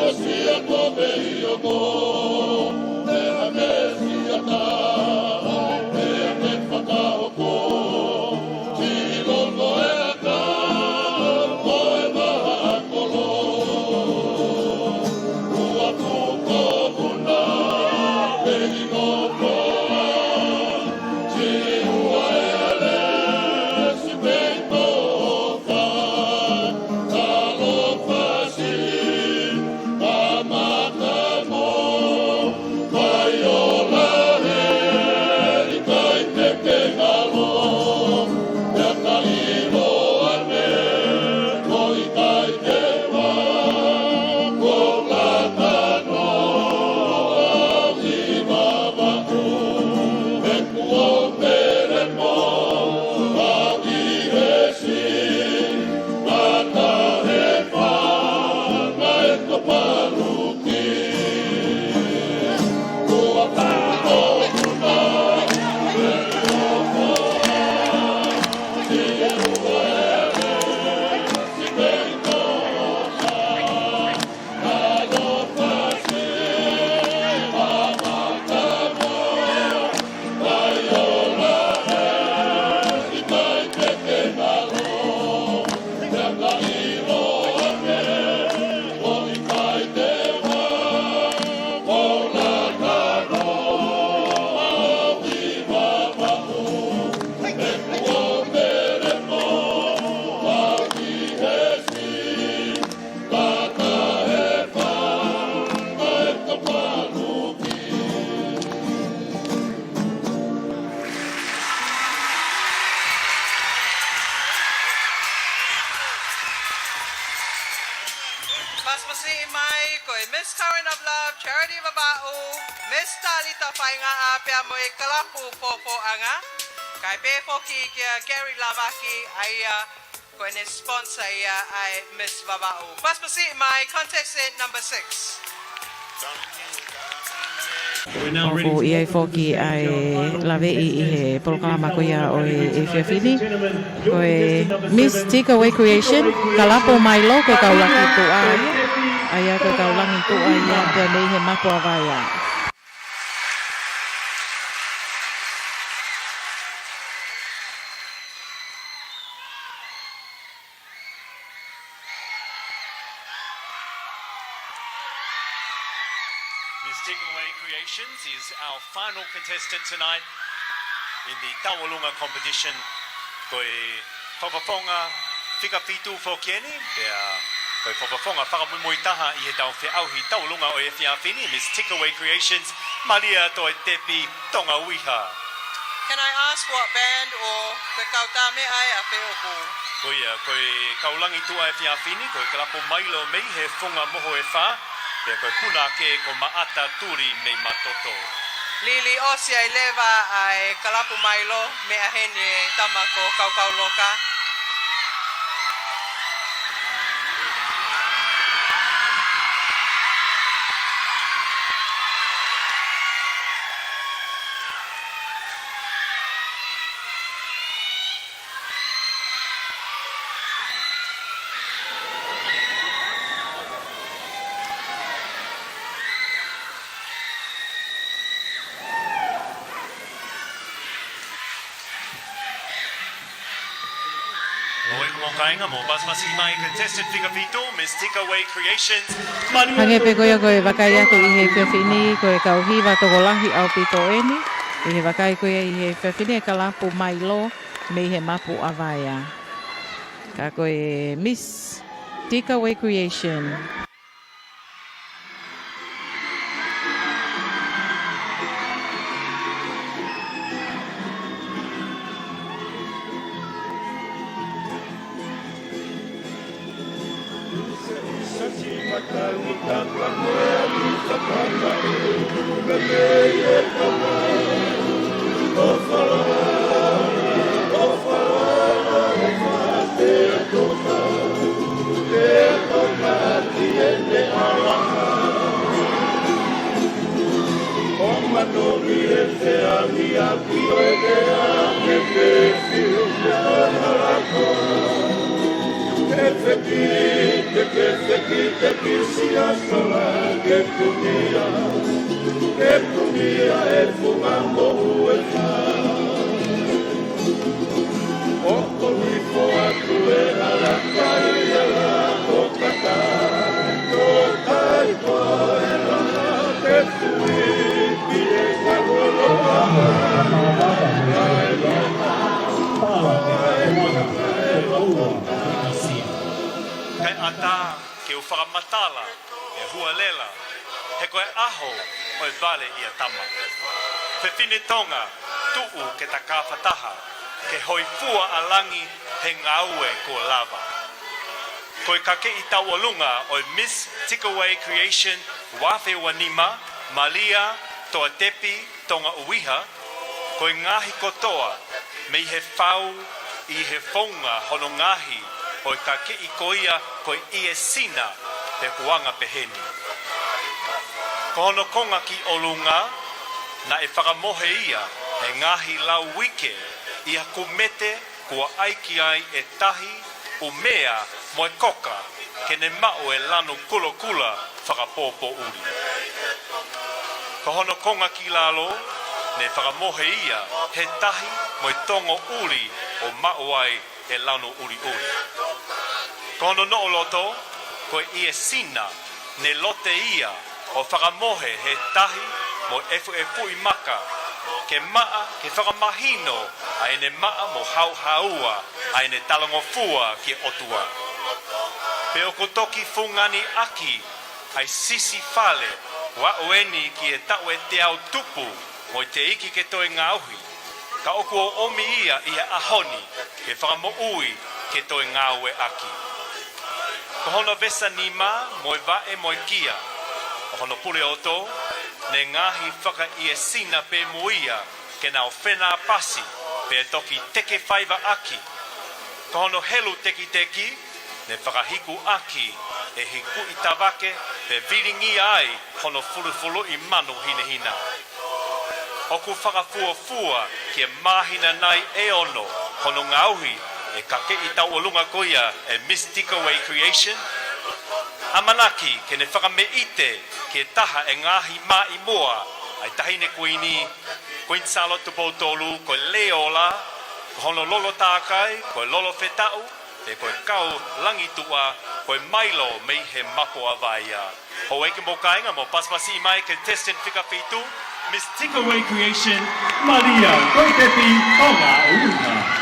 e sia ko Veiongo. Pea me sia ta, pea me fakahoko. Ki lono e aka, ko e maha kolo. Ua puko una, peli no koa. Ki ua e ale, si pei tofa. Kalo fasi, ka makamo. Kai ola he, ʻikai te ke ngalo, pea ka ʻilo ane, ko ʻikai te vā, ko la kano, au ʻi Vavaʻu, he kuo pele mo, au ʻi Hesi, mata he fanga e Topalu. Pasipasi mai, ko e Miss Current of Love, Charity Vavaʻu, Miss Talita Faingaʻa, pea mo e kalapu Fofoʻanga. Kae pehē foki kia Gary Lavaki, ʻa ia ko ʻene sponsor ia ʻa e Miss Vavaʻu. Pasipasi mai, contestant number six. ʻOku ʻi ai foki ʻa e laveʻi ʻi he polokalama ko ia ʻo e efiafi ni. Ko e Miss Tika Way Creation, kalapu Mailo, ko e kau langi tuʻa ia. ʻA ia ko e kau langi tuʻa ia, pea mei he Mapu ʻa Vaea. Miss Tika Way Creations is our final contestant tonight in the Taulunga competition. Ko e fakafofonga fika fitu foki eni, pea ko e fakafofonga fakamuimui taha ʻi heʻetau feʻauhi Taulunga ʻo e efiafi ni, Miss Tika Way Creations, Malia Toetepi, Tonga Uiha. Can I ask what band or ko e kau tā meʻa ʻa ē ʻa pē ʻoku? Ko ia, ko e kau langi tuʻa efiafi ni, ko e kalapu Mailo mei he Funga Moho e Fā, pea ko e punake ko Maʻata Tuli mei Matoto. Lili, ʻosi ai leva ʻa e kalapu Mailo, meʻa heni e tama ko Kaukauloka. Mo e mo kāinga mo pasipasi mai contestant fika fitu, Miss Tika Way Creations. Manu. Hangē pē ko ia ko e vakai atu ʻi he efiafi ni, ko e kau hiva tokolahi ʻaupito eni ʻi he vakai ko ia ʻi he efiafi ni, e kalapu Mailo mei he Mapu ʻa Vaea. Ka ko e Miss Tika Way Creation. Kae ʻatā ke u fakamatala e hualela, he ko e ʻaho ʻo e vale ʻia tama. Fefine Tonga, tuʻu ke ta kāfataha, ke hoifua ʻa langi he ngāue kuo lava. Ko e kakeʻi tauʻolunga ʻo e Miss Tikaway Creation ua afe ua nima, Malia Toatepi Tonga ʻUiha, ko e ngaahi kotoa mei he fau ʻi he founga hono ngaahi ʻo e kakeʻi ko ia ko e ʻIesina he kuonga peheni. Ko hono konga ki ʻolunga, naʻe fakamohe ia he ngaahi lau uike ʻi ha kumete kuo ʻai ki ai e tahi, ʻumea mo e koka, ke ne maʻu e lanu kulokula fakapōpōʻuli. Ko hono konga ki lalo, ne fakamohe ia he tahi mo e tongo ʻuli ʻo maʻu ai e lanu ʻuliʻuli. Ko hono noʻo loto, ko e ʻIesina, ne lote ia ʻo fakamohe he tahi mo e efuefuʻi maka, ke maʻa, ke fakamahino ʻa ʻene maʻa mo haohaoa ʻa ʻene talangofua ki he ʻOtua. Pea ʻoku toki fungani ʻaki ʻa e sisi fale, ʻo aʻu eni ki he taʻu ʻe teau tupu mo e teʻeki ke toe ngaohi, ka ʻoku ʻomi ia ʻi he ʻaho ni ke fakamoʻui ke toe ngāueʻaki. Ko hono vesanima mo e vaʻe mo e kia ʻo hono puleʻoto, ne ngaahi fakaʻIesina pē mo ia ke nau fenāpasi pea toki teke faiva ʻaki. Ko hono helu tekiteki, ne fakahiku ʻaki ʻe he kuʻi tavake pea vilingia ai hono fulufuluʻi manu hinehina. ʻOku fakafuofua ki he māhina nai ʻe ono hono ngaohi ʻe he kakeʻi tauʻolunga ko ia e Miss Tikaway Creation. ʻAmanaki ke ne fakameʻite ki he taha e ngaahi mā ʻi muʻa ʻa e Taʻahine Kuini, Kuini Sālote Tupou Tolu, ko e leola, ko hono lolo tākai, ko e lolo fetaʻu, pea ko e kau langi tuʻa, ko e mailo mei he mapo ʻa Vaia. Houʻeiki mo kāinga, mou pasipasiʻi mai ki he contestant fika fitu, Miss Tikaway Creation, Malia Toatepi Tonga ʻUiha.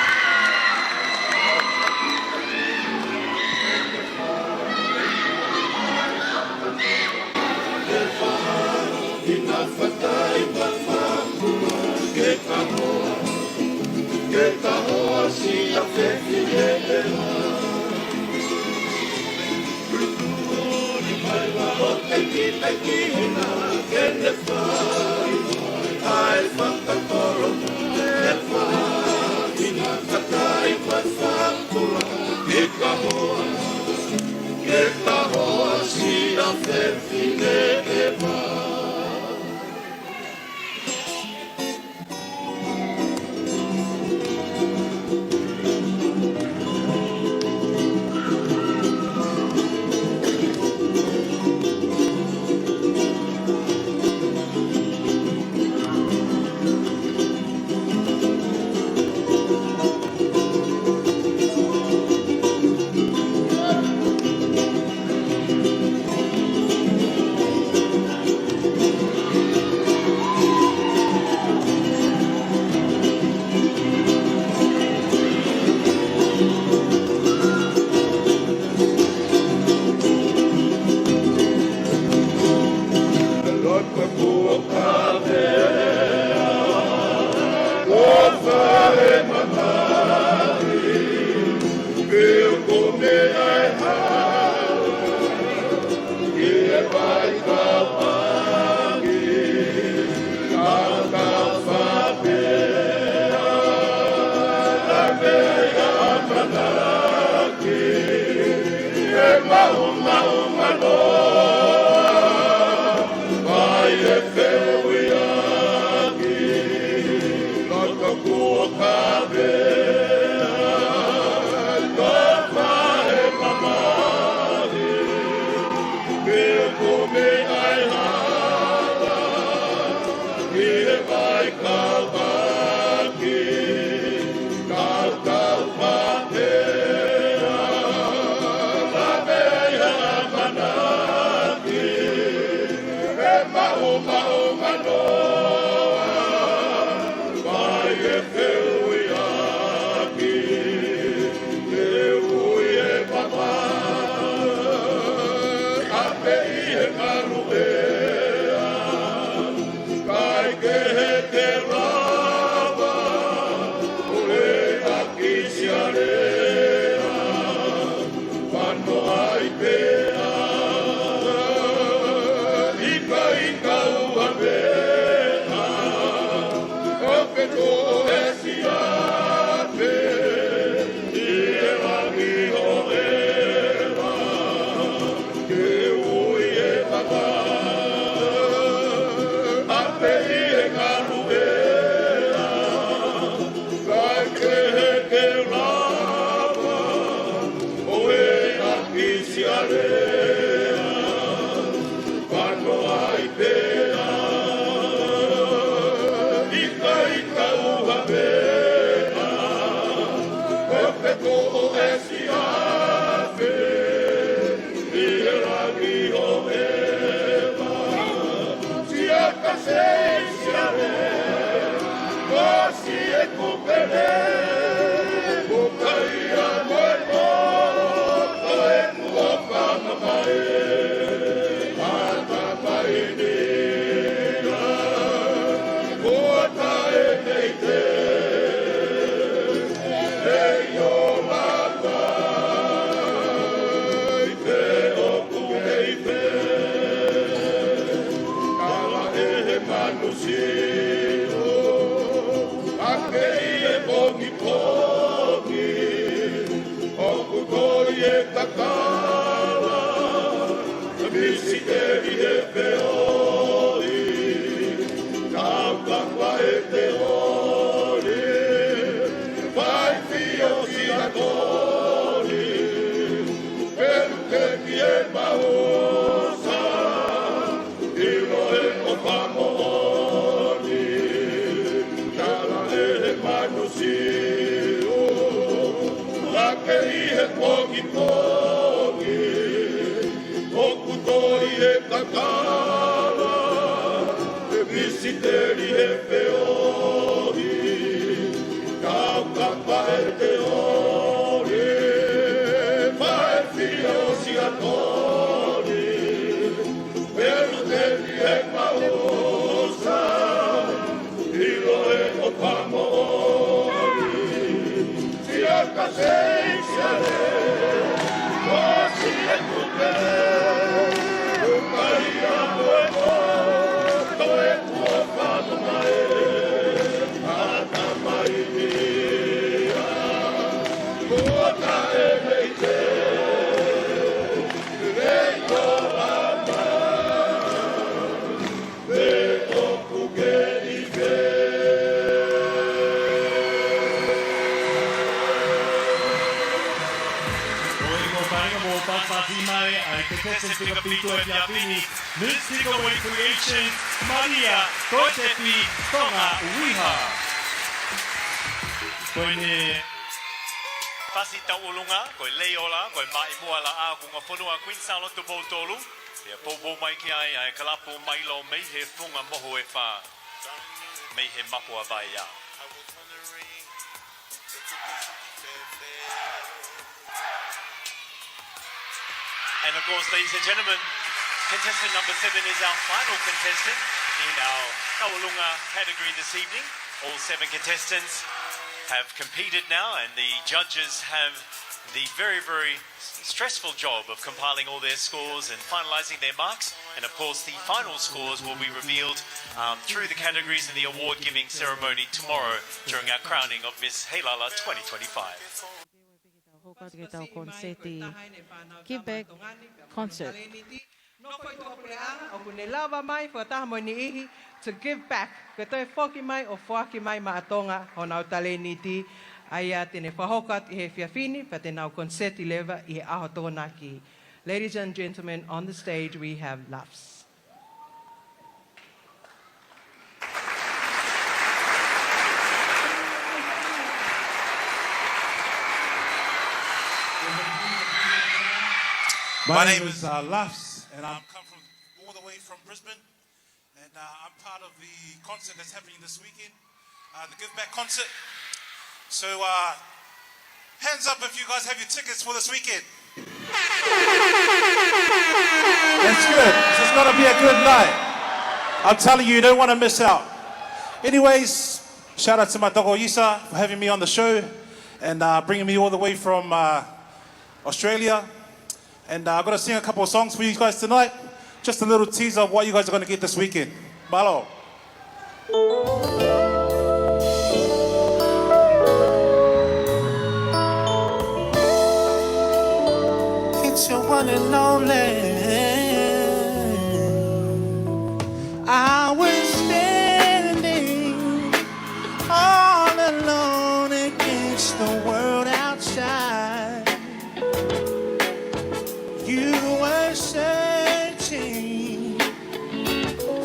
Pe ko e siʻi afe ʻi he langi ʻo ʻeva, siʻa ka sei siale, ko siʻeku pele, ko kaia mo e moto ʻeku ʻofa mamae. Mata mai ni la, ko tae nei te Misiteli e feohi, kau kapa e teoli, fai fio siʻa toli, pelu ke ki e maosa, ʻilo e ʻofa moʻoni, tala e manu siu, lake ʻi he pokipoki. ʻOku toli e kakala, e misiteli e feohi, kau kapa e teoli, fai fio siʻa toli, pelu teli e maosa, ʻilo e ʻofa moʻoni. Ko e ko paenga mo pāpāti mai ʻa e contestant fika fitu ʻo e efiafi ni, Miss Tika Wave Creations, Malia Toetepi, Tonga Uiha. Ko ʻene fasi tauʻolunga, ko e Leiola, ko e Maʻimoa Laʻā, ko e Funga Fonua Queen Sālote Tupou Tolu, pea poupou mai ki ai ʻa e kalapu Mailo mei he Funga Mohu e Fā, mei he Mapu ʻa Vaea. And of course, ladies and gentlemen, contestant number seven is our final contestant in our Tauʻolunga category this evening. All seven contestants have competed now, and the judges have the very, very stressful job of compiling all their scores and finalizing their marks. And of course, the final scores will be revealed, um, through the categories and the award-giving ceremony tomorrow during our crowning of Miss Heilala twenty twenty-five. Hoko atu ki heʻetau koniseti Give Back Concert. Nofo ʻi tuʻapuleʻanga, ʻoku ne lava mai fakataha mo e niʻihi to give back, ke toe foki mai ʻo foaki mai maʻa Tonga honau talēniti, ʻa ia te ne fakahoko atu ʻi he efiafi ni, pea te nau koniseti leva ʻi he ʻaho Tokonaki. Ladies and gentlemen, on the stage we have Loves. My name is, uh, Lafs, and I'm come from all the way from Brisbane, and, uh, I'm part of the concert that's happening this weekend, uh, the Give Back concert. So, uh, hands up if you guys have your tickets for this weekend. That's good. This is gonna be a good night. I'm telling you, you don't wanna miss out. Anyways, shout out to my tokoʻisa for having me on the show and, uh, bringing me all the way from, uh, Australia. And, uh, I've gotta sing a couple of songs for you guys tonight. Just a little teaser of what you guys are gonna get this weekend. Mālō. It's your one and only. I was standing all alone against the world outside. You were searching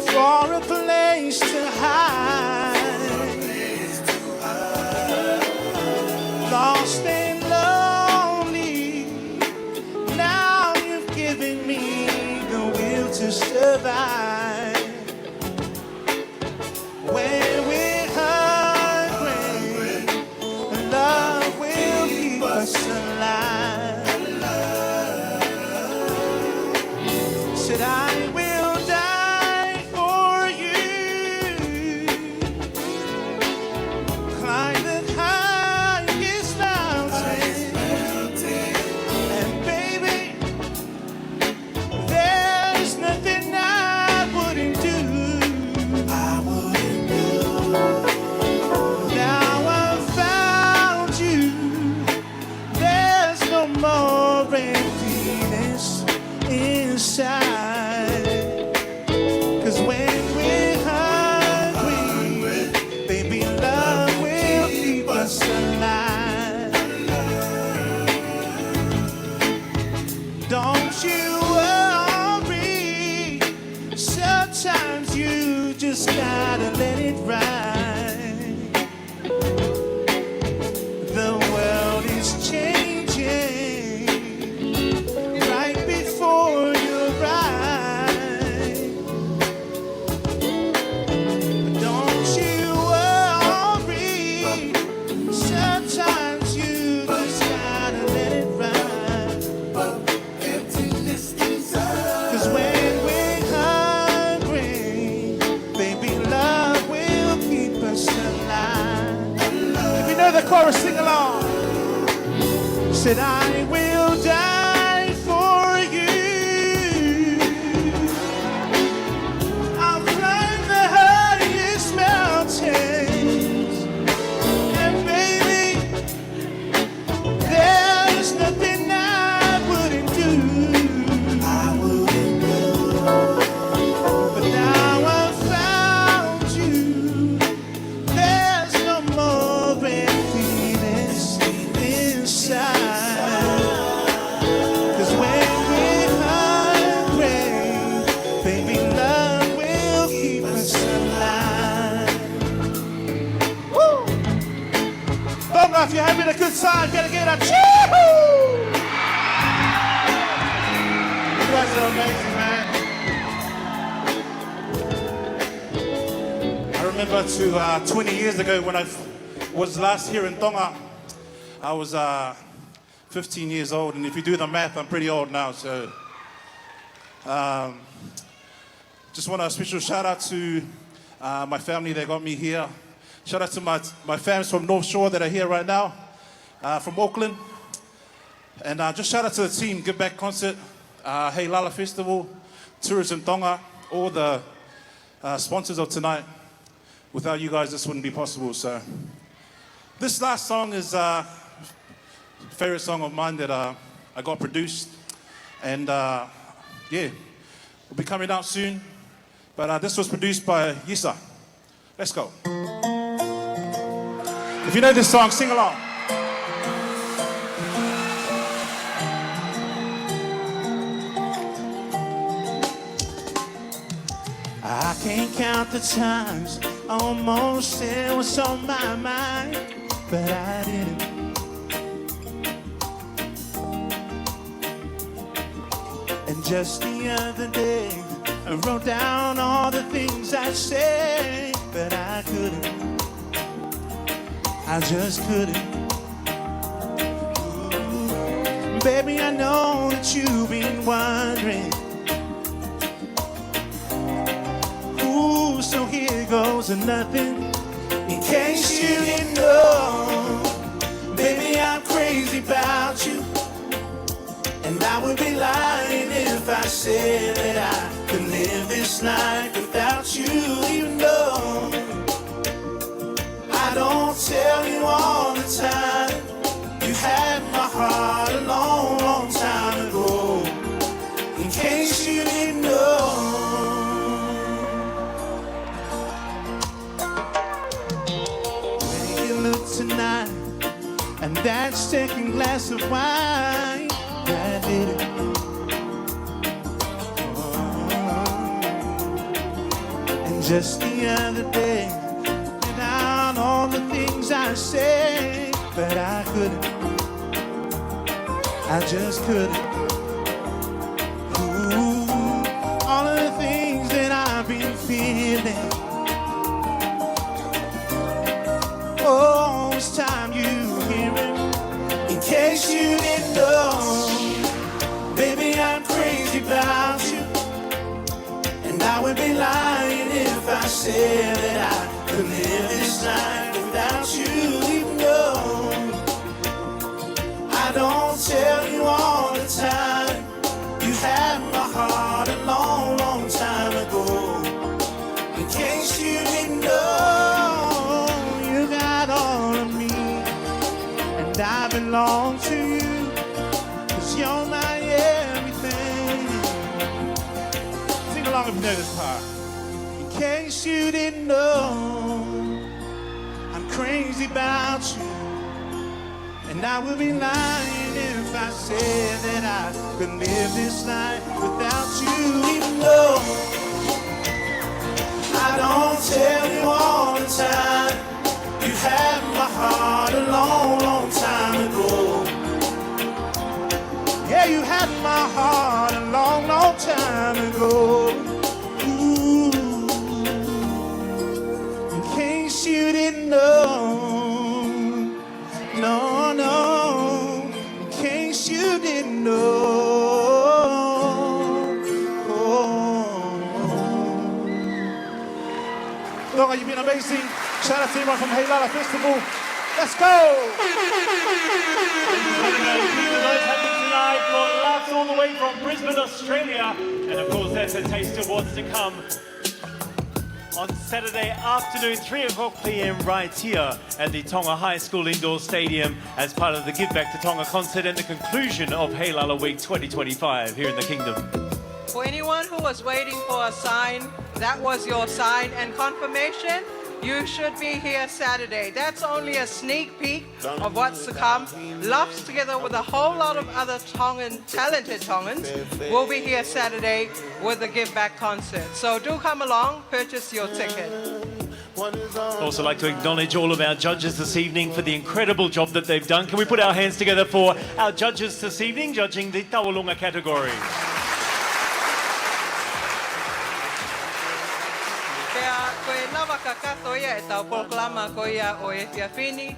for a place to hide. Lost in side. 'Cause when we're hungry, baby, love will keep us alive. Don't you worry, sometimes you just gotta let it ride. The world is changing right before your eyes. Don't you worry. Sometimes you just gotta let it ride. 'Cause when we're hungry, baby, love will keep us alive. If you know the chorus, sing along. Said, "I will die for you. I'll climb the highest mountains. And baby, there's nothing I wouldn't do. I wouldn't do. But now I've found you. There's no more emptiness inside. 'Cause when we're hungry, baby, love will keep us alive." Woo! Tonga, if you're having a good time, gotta get a chee-hoo! You guys are amazing, man. I remember to, uh, twenty years ago when I f-, was last here in Tonga, I was, uh, fifteen years old, and if you do the math, I'm pretty old now, so, um, just want a special shout out to, uh, my family that got me here. Shout out to my, my fans from North Shore that are here right now, uh, from Auckland. And, uh, just shout out to the team, Give Back Concert, uh, Heilala Festival, Tourism Tonga, all the, uh, sponsors of tonight. Without you guys, this wouldn't be possible. So this last song is a favorite song of mine that, uh, I got produced. And, uh, yeah, will be coming out soon. But, uh, this was produced by Yisa. Let's go. If you know this song, sing along. I can't count the times almost it was on my mind, but I didn't. And just the other day, I wrote down all the things I say, but I couldn't. I just couldn't. Ooh, baby, I know that you've been wondering. Ooh, so here goes nothing. In case you didn't know, baby, I'm crazy about you. And I would be lying if I said that I could live this life without you, even though I don't tell you all the time. You had my heart a long, long time ago. In case you didn't know. When you look tonight, and that second glass of wine, I did it. And just the other day, and down all the things I said, but I couldn't. I just couldn't. Ooh, all of the things that I've been feeling. Oh, it's time you hear it. In case you didn't know, baby, I'm crazy about you. And I would be lying if I said that I could live this life without you, even though I don't tell you all the time. You had my heart a long, long time ago. In case you didn't know, you got all of me, and I belong to you, 'cause you're my everything. Song of Noah's Park. In case you didn't know, I'm crazy about you. And I would be lying if I said that I could live this life without you. Even though I don't tell you all the time, you had my heart a long, long time ago. Yeah, you had my heart a long, long time ago. Ooh, in case you didn't know, no, no, in case you didn't know. Oh. Tonga, you've been amazing. Shout out to everyone from Heilala Festival. Let's go! Ladies and gentlemen, those happening tonight, Lord Laughs all the way from Brisbane, Australia. And of course, that's a taste of what's to come on Saturday afternoon, three o'clock p.m. right here at the Tonga High School Indoor Stadium as part of the Give Back to Tonga concert and the conclusion of Heilala Week twenty twenty-five here in the Kingdom. For anyone who was waiting for a sign, that was your sign and confirmation. You should be here Saturday. That's only a sneak peek of what's to come. Laughs, together with a whole lot of other Tongan, talented Tongans, will be here Saturday with the Give Back concert. So do come along, purchase your ticket. Also like to acknowledge all of our judges this evening for the incredible job that they've done. Can we put our hands together for our judges this evening, judging the Tauʻolunga category? Pea ko e lava kakato ia ʻetau polokalama ko ia ʻo e efiafi ni,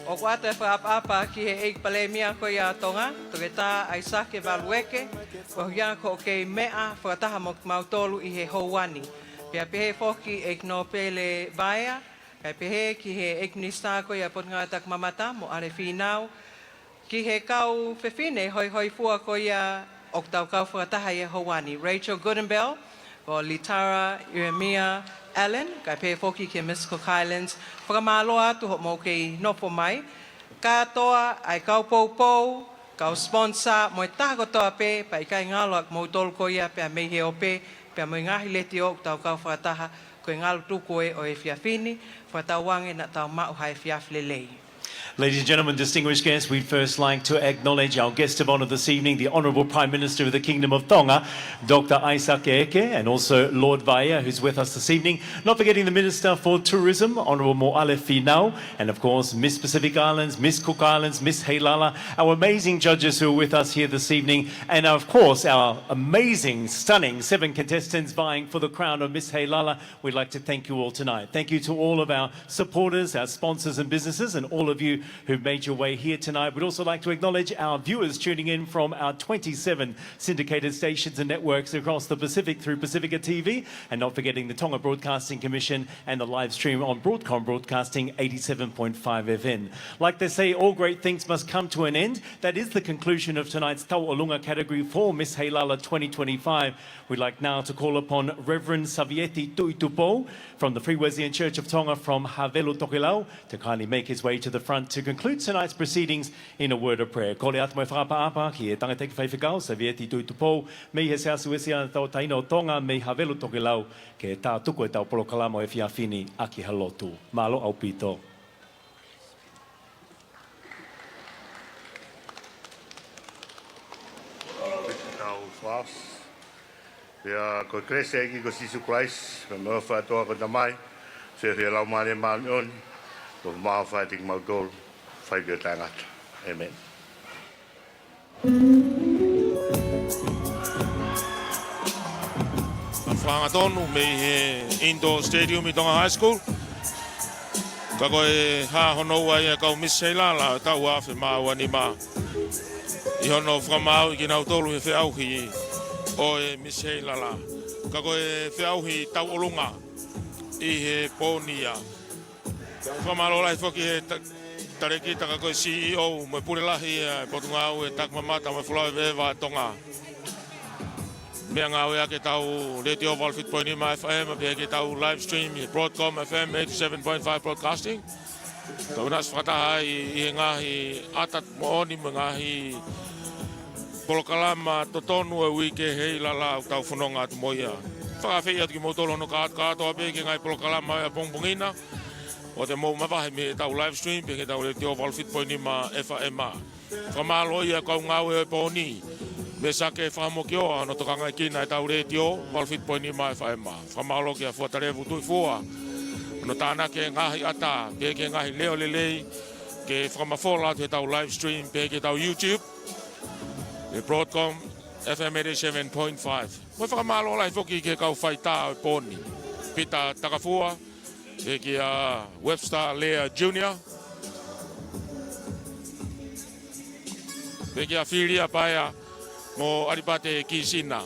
ʻoku ʻoatu e fakaʻapaʻapa ki he ʻEiki Palēmia ko ia ʻo Tonga, Toketā ʻAisake Valueke, koeʻuhi ko hoʻo kei meʻa fakataha mo kimautolu ʻi he houa ni. Pea pehē foki ʻEiki Nōpele Vaea, kae pehē ki he ʻEiki Minisitā ko ia ʻo e Potungāue Takimamata mo ʻAle Fīnau, ki he kau fefine hoihoifua ko ia ʻoku tau kau fakataha ʻi he houa ni, Rachel Goodenbell, ko Litara Ieremia Allen, kae pehē foki ki he Miss Cook Islands, fakamālō atu hoʻomou kei nofo mai, kātoa ʻa e kau poupou, kau sponsor, mo e taha kotoa pē, pea ʻikai ngalo ʻa kimoutolu ko ia pea mei he ope, pea mo e ngaahi letiō ʻoku tau kau fakataha, ko e ngalo tuku ē ʻo e efiafi ni, fakatauange naʻa tau maʻu ha efiafi lelei. Ladies and gentlemen, distinguished guests, we'd first like to acknowledge our guest of honour this evening, the Honourable Prime Minister of the Kingdom of Tonga, Doctor ʻAisake Eke, and also Lord Vaea, who's with us this evening. Not forgetting the Minister for Tourism, Honourable Moʻale Fīnau, and of course, Miss Pacific Islands, Miss Cook Islands, Miss Heilala, our amazing judges who are with us here this evening, and of course, our amazing, stunning seven contestants vying for the crown of Miss Heilala. We'd like to thank you all tonight. Thank you to all of our supporters, our sponsors and businesses, and all of you who've made your way here tonight. We'd also like to acknowledge our viewers tuning in from our twenty-seven syndicated stations and networks across the Pacific through Pacifica T V, and not forgetting the Tonga Broadcasting Commission and the live stream on Broadcom Broadcasting eighty-seven point five F M. Like they say, all great things must come to an end. That is the conclusion of tonight's Tauʻolunga category for Miss Heilala twenty twenty-five. We'd like now to call upon Reverend Savieti Tuʻitupou from the Free Wesleyan Church of Tonga from Havelu Tokelau to kindly make his way to the front to conclude tonight's proceedings in a word of prayer. Kole atu mo e fakaʻapaʻapa ki he tangataʻeiki faifekau, Savieti Tuʻitupou, mei he Siasi Uēsiliana Tauʻatāina ʻo Tonga mei Havelu Tokelau, ke tā tuku ʻetau polokalama ʻo e efiafi ni ʻaki ha lotu. Mālō ʻaupito. Tau fas. Pea ko e kelesi ʻa e ʻEiki ko Sīsū Kalaisi, pea mo e ʻofa ʻa e ʻOtua ko e Tamai, feohi ʻa e Laumālie Māʻoniʻoni, ʻofa mo e maʻu ʻiate kimautolu, fai pē ʻo taʻengata. ʻĒmeni. Fakaangatonu mei he Indoor Stadium ʻi Tonga High School. Ka ko e hā hono ua ia ʻa e kau Miss Heilala ʻo e taʻu ua afe mā ua nima, ʻi hono fakamaauʻi kinautolu he feʻauhi ʻo e Miss Heilala. Ka ko e feʻauhi tauʻolunga ʻi he pō ni ia. Fakamālō lahi foki he ta-, talēkita ka ko e C E O mo e pule lahi ʻa e Potungāue Takimamata mo e Fuʻu Laveʻeva ʻa Tonga. Meʻangāueʻaki ʻetau letiō valu fitu poini nima F M, pea ki heʻetau live stream ʻi he Broadcom F M eighty-seven point five Broadcasting. Tau ʻinasi fakataha ai ʻi he ngaahi ʻata moʻoni mo e ngaahi polokalama totonu ʻo e uike Heilala ʻoku tau fononga atu mo ia. Fakaafeʻi atu kimoutolu hono kātoa pē ki he ngaahi polokalama ʻo e pongipongi ni. ʻOua te mou mavahe mei heʻetau live stream pē ki heʻetau letiō valu fitu poini nima F M. Fakamālō ʻa e kau ngāue ʻo e pō ni, Mesa Ke Fahamokioa, hono tokangaʻi ʻetau letiō valu fitu poini nima F M. Fakamālō kia Fuatalevu Tuʻifua hono tānaki e ngaahi ʻata pehē ki he ngaahi leʻo lelei ke fakamafola atu heʻetau live stream pehē ki heʻetau YouTube, ʻi he Broadcom F M eighty-seven point five. Mo e fakamālō lahi foki ki he kau faitā ʻo e pō ni, Pita Takafua, pehē kia Webster Lea Junior, pehē kia Filia Paea mo ʻAlipate Kisina.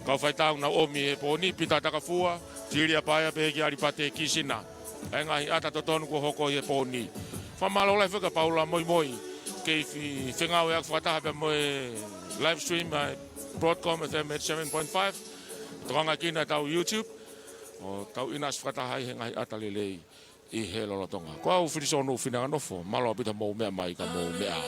Kau faitā ʻoku nau ʻomi he pō ni, Pita Takafua, Filia Paea pehē kia ʻAlipate Kisina, ʻa e ngaahi ʻata totonu kuo hoko ʻi he pō ni. Fakamālō lahi foki kia Paula Moimoi, kei fengāueʻaki fakataha pea mo e live stream ʻa e Broadcom F M eighty-seven point five, tokangaʻi ʻetau YouTube, ʻo tau ʻinasi fakataha ai he ngaahi ʻata lelei ʻi he lolotonga. Ko au Filisonu Fineanganofo, mālō ʻaupito hoʻomou meʻa mai ka mou meʻa ā.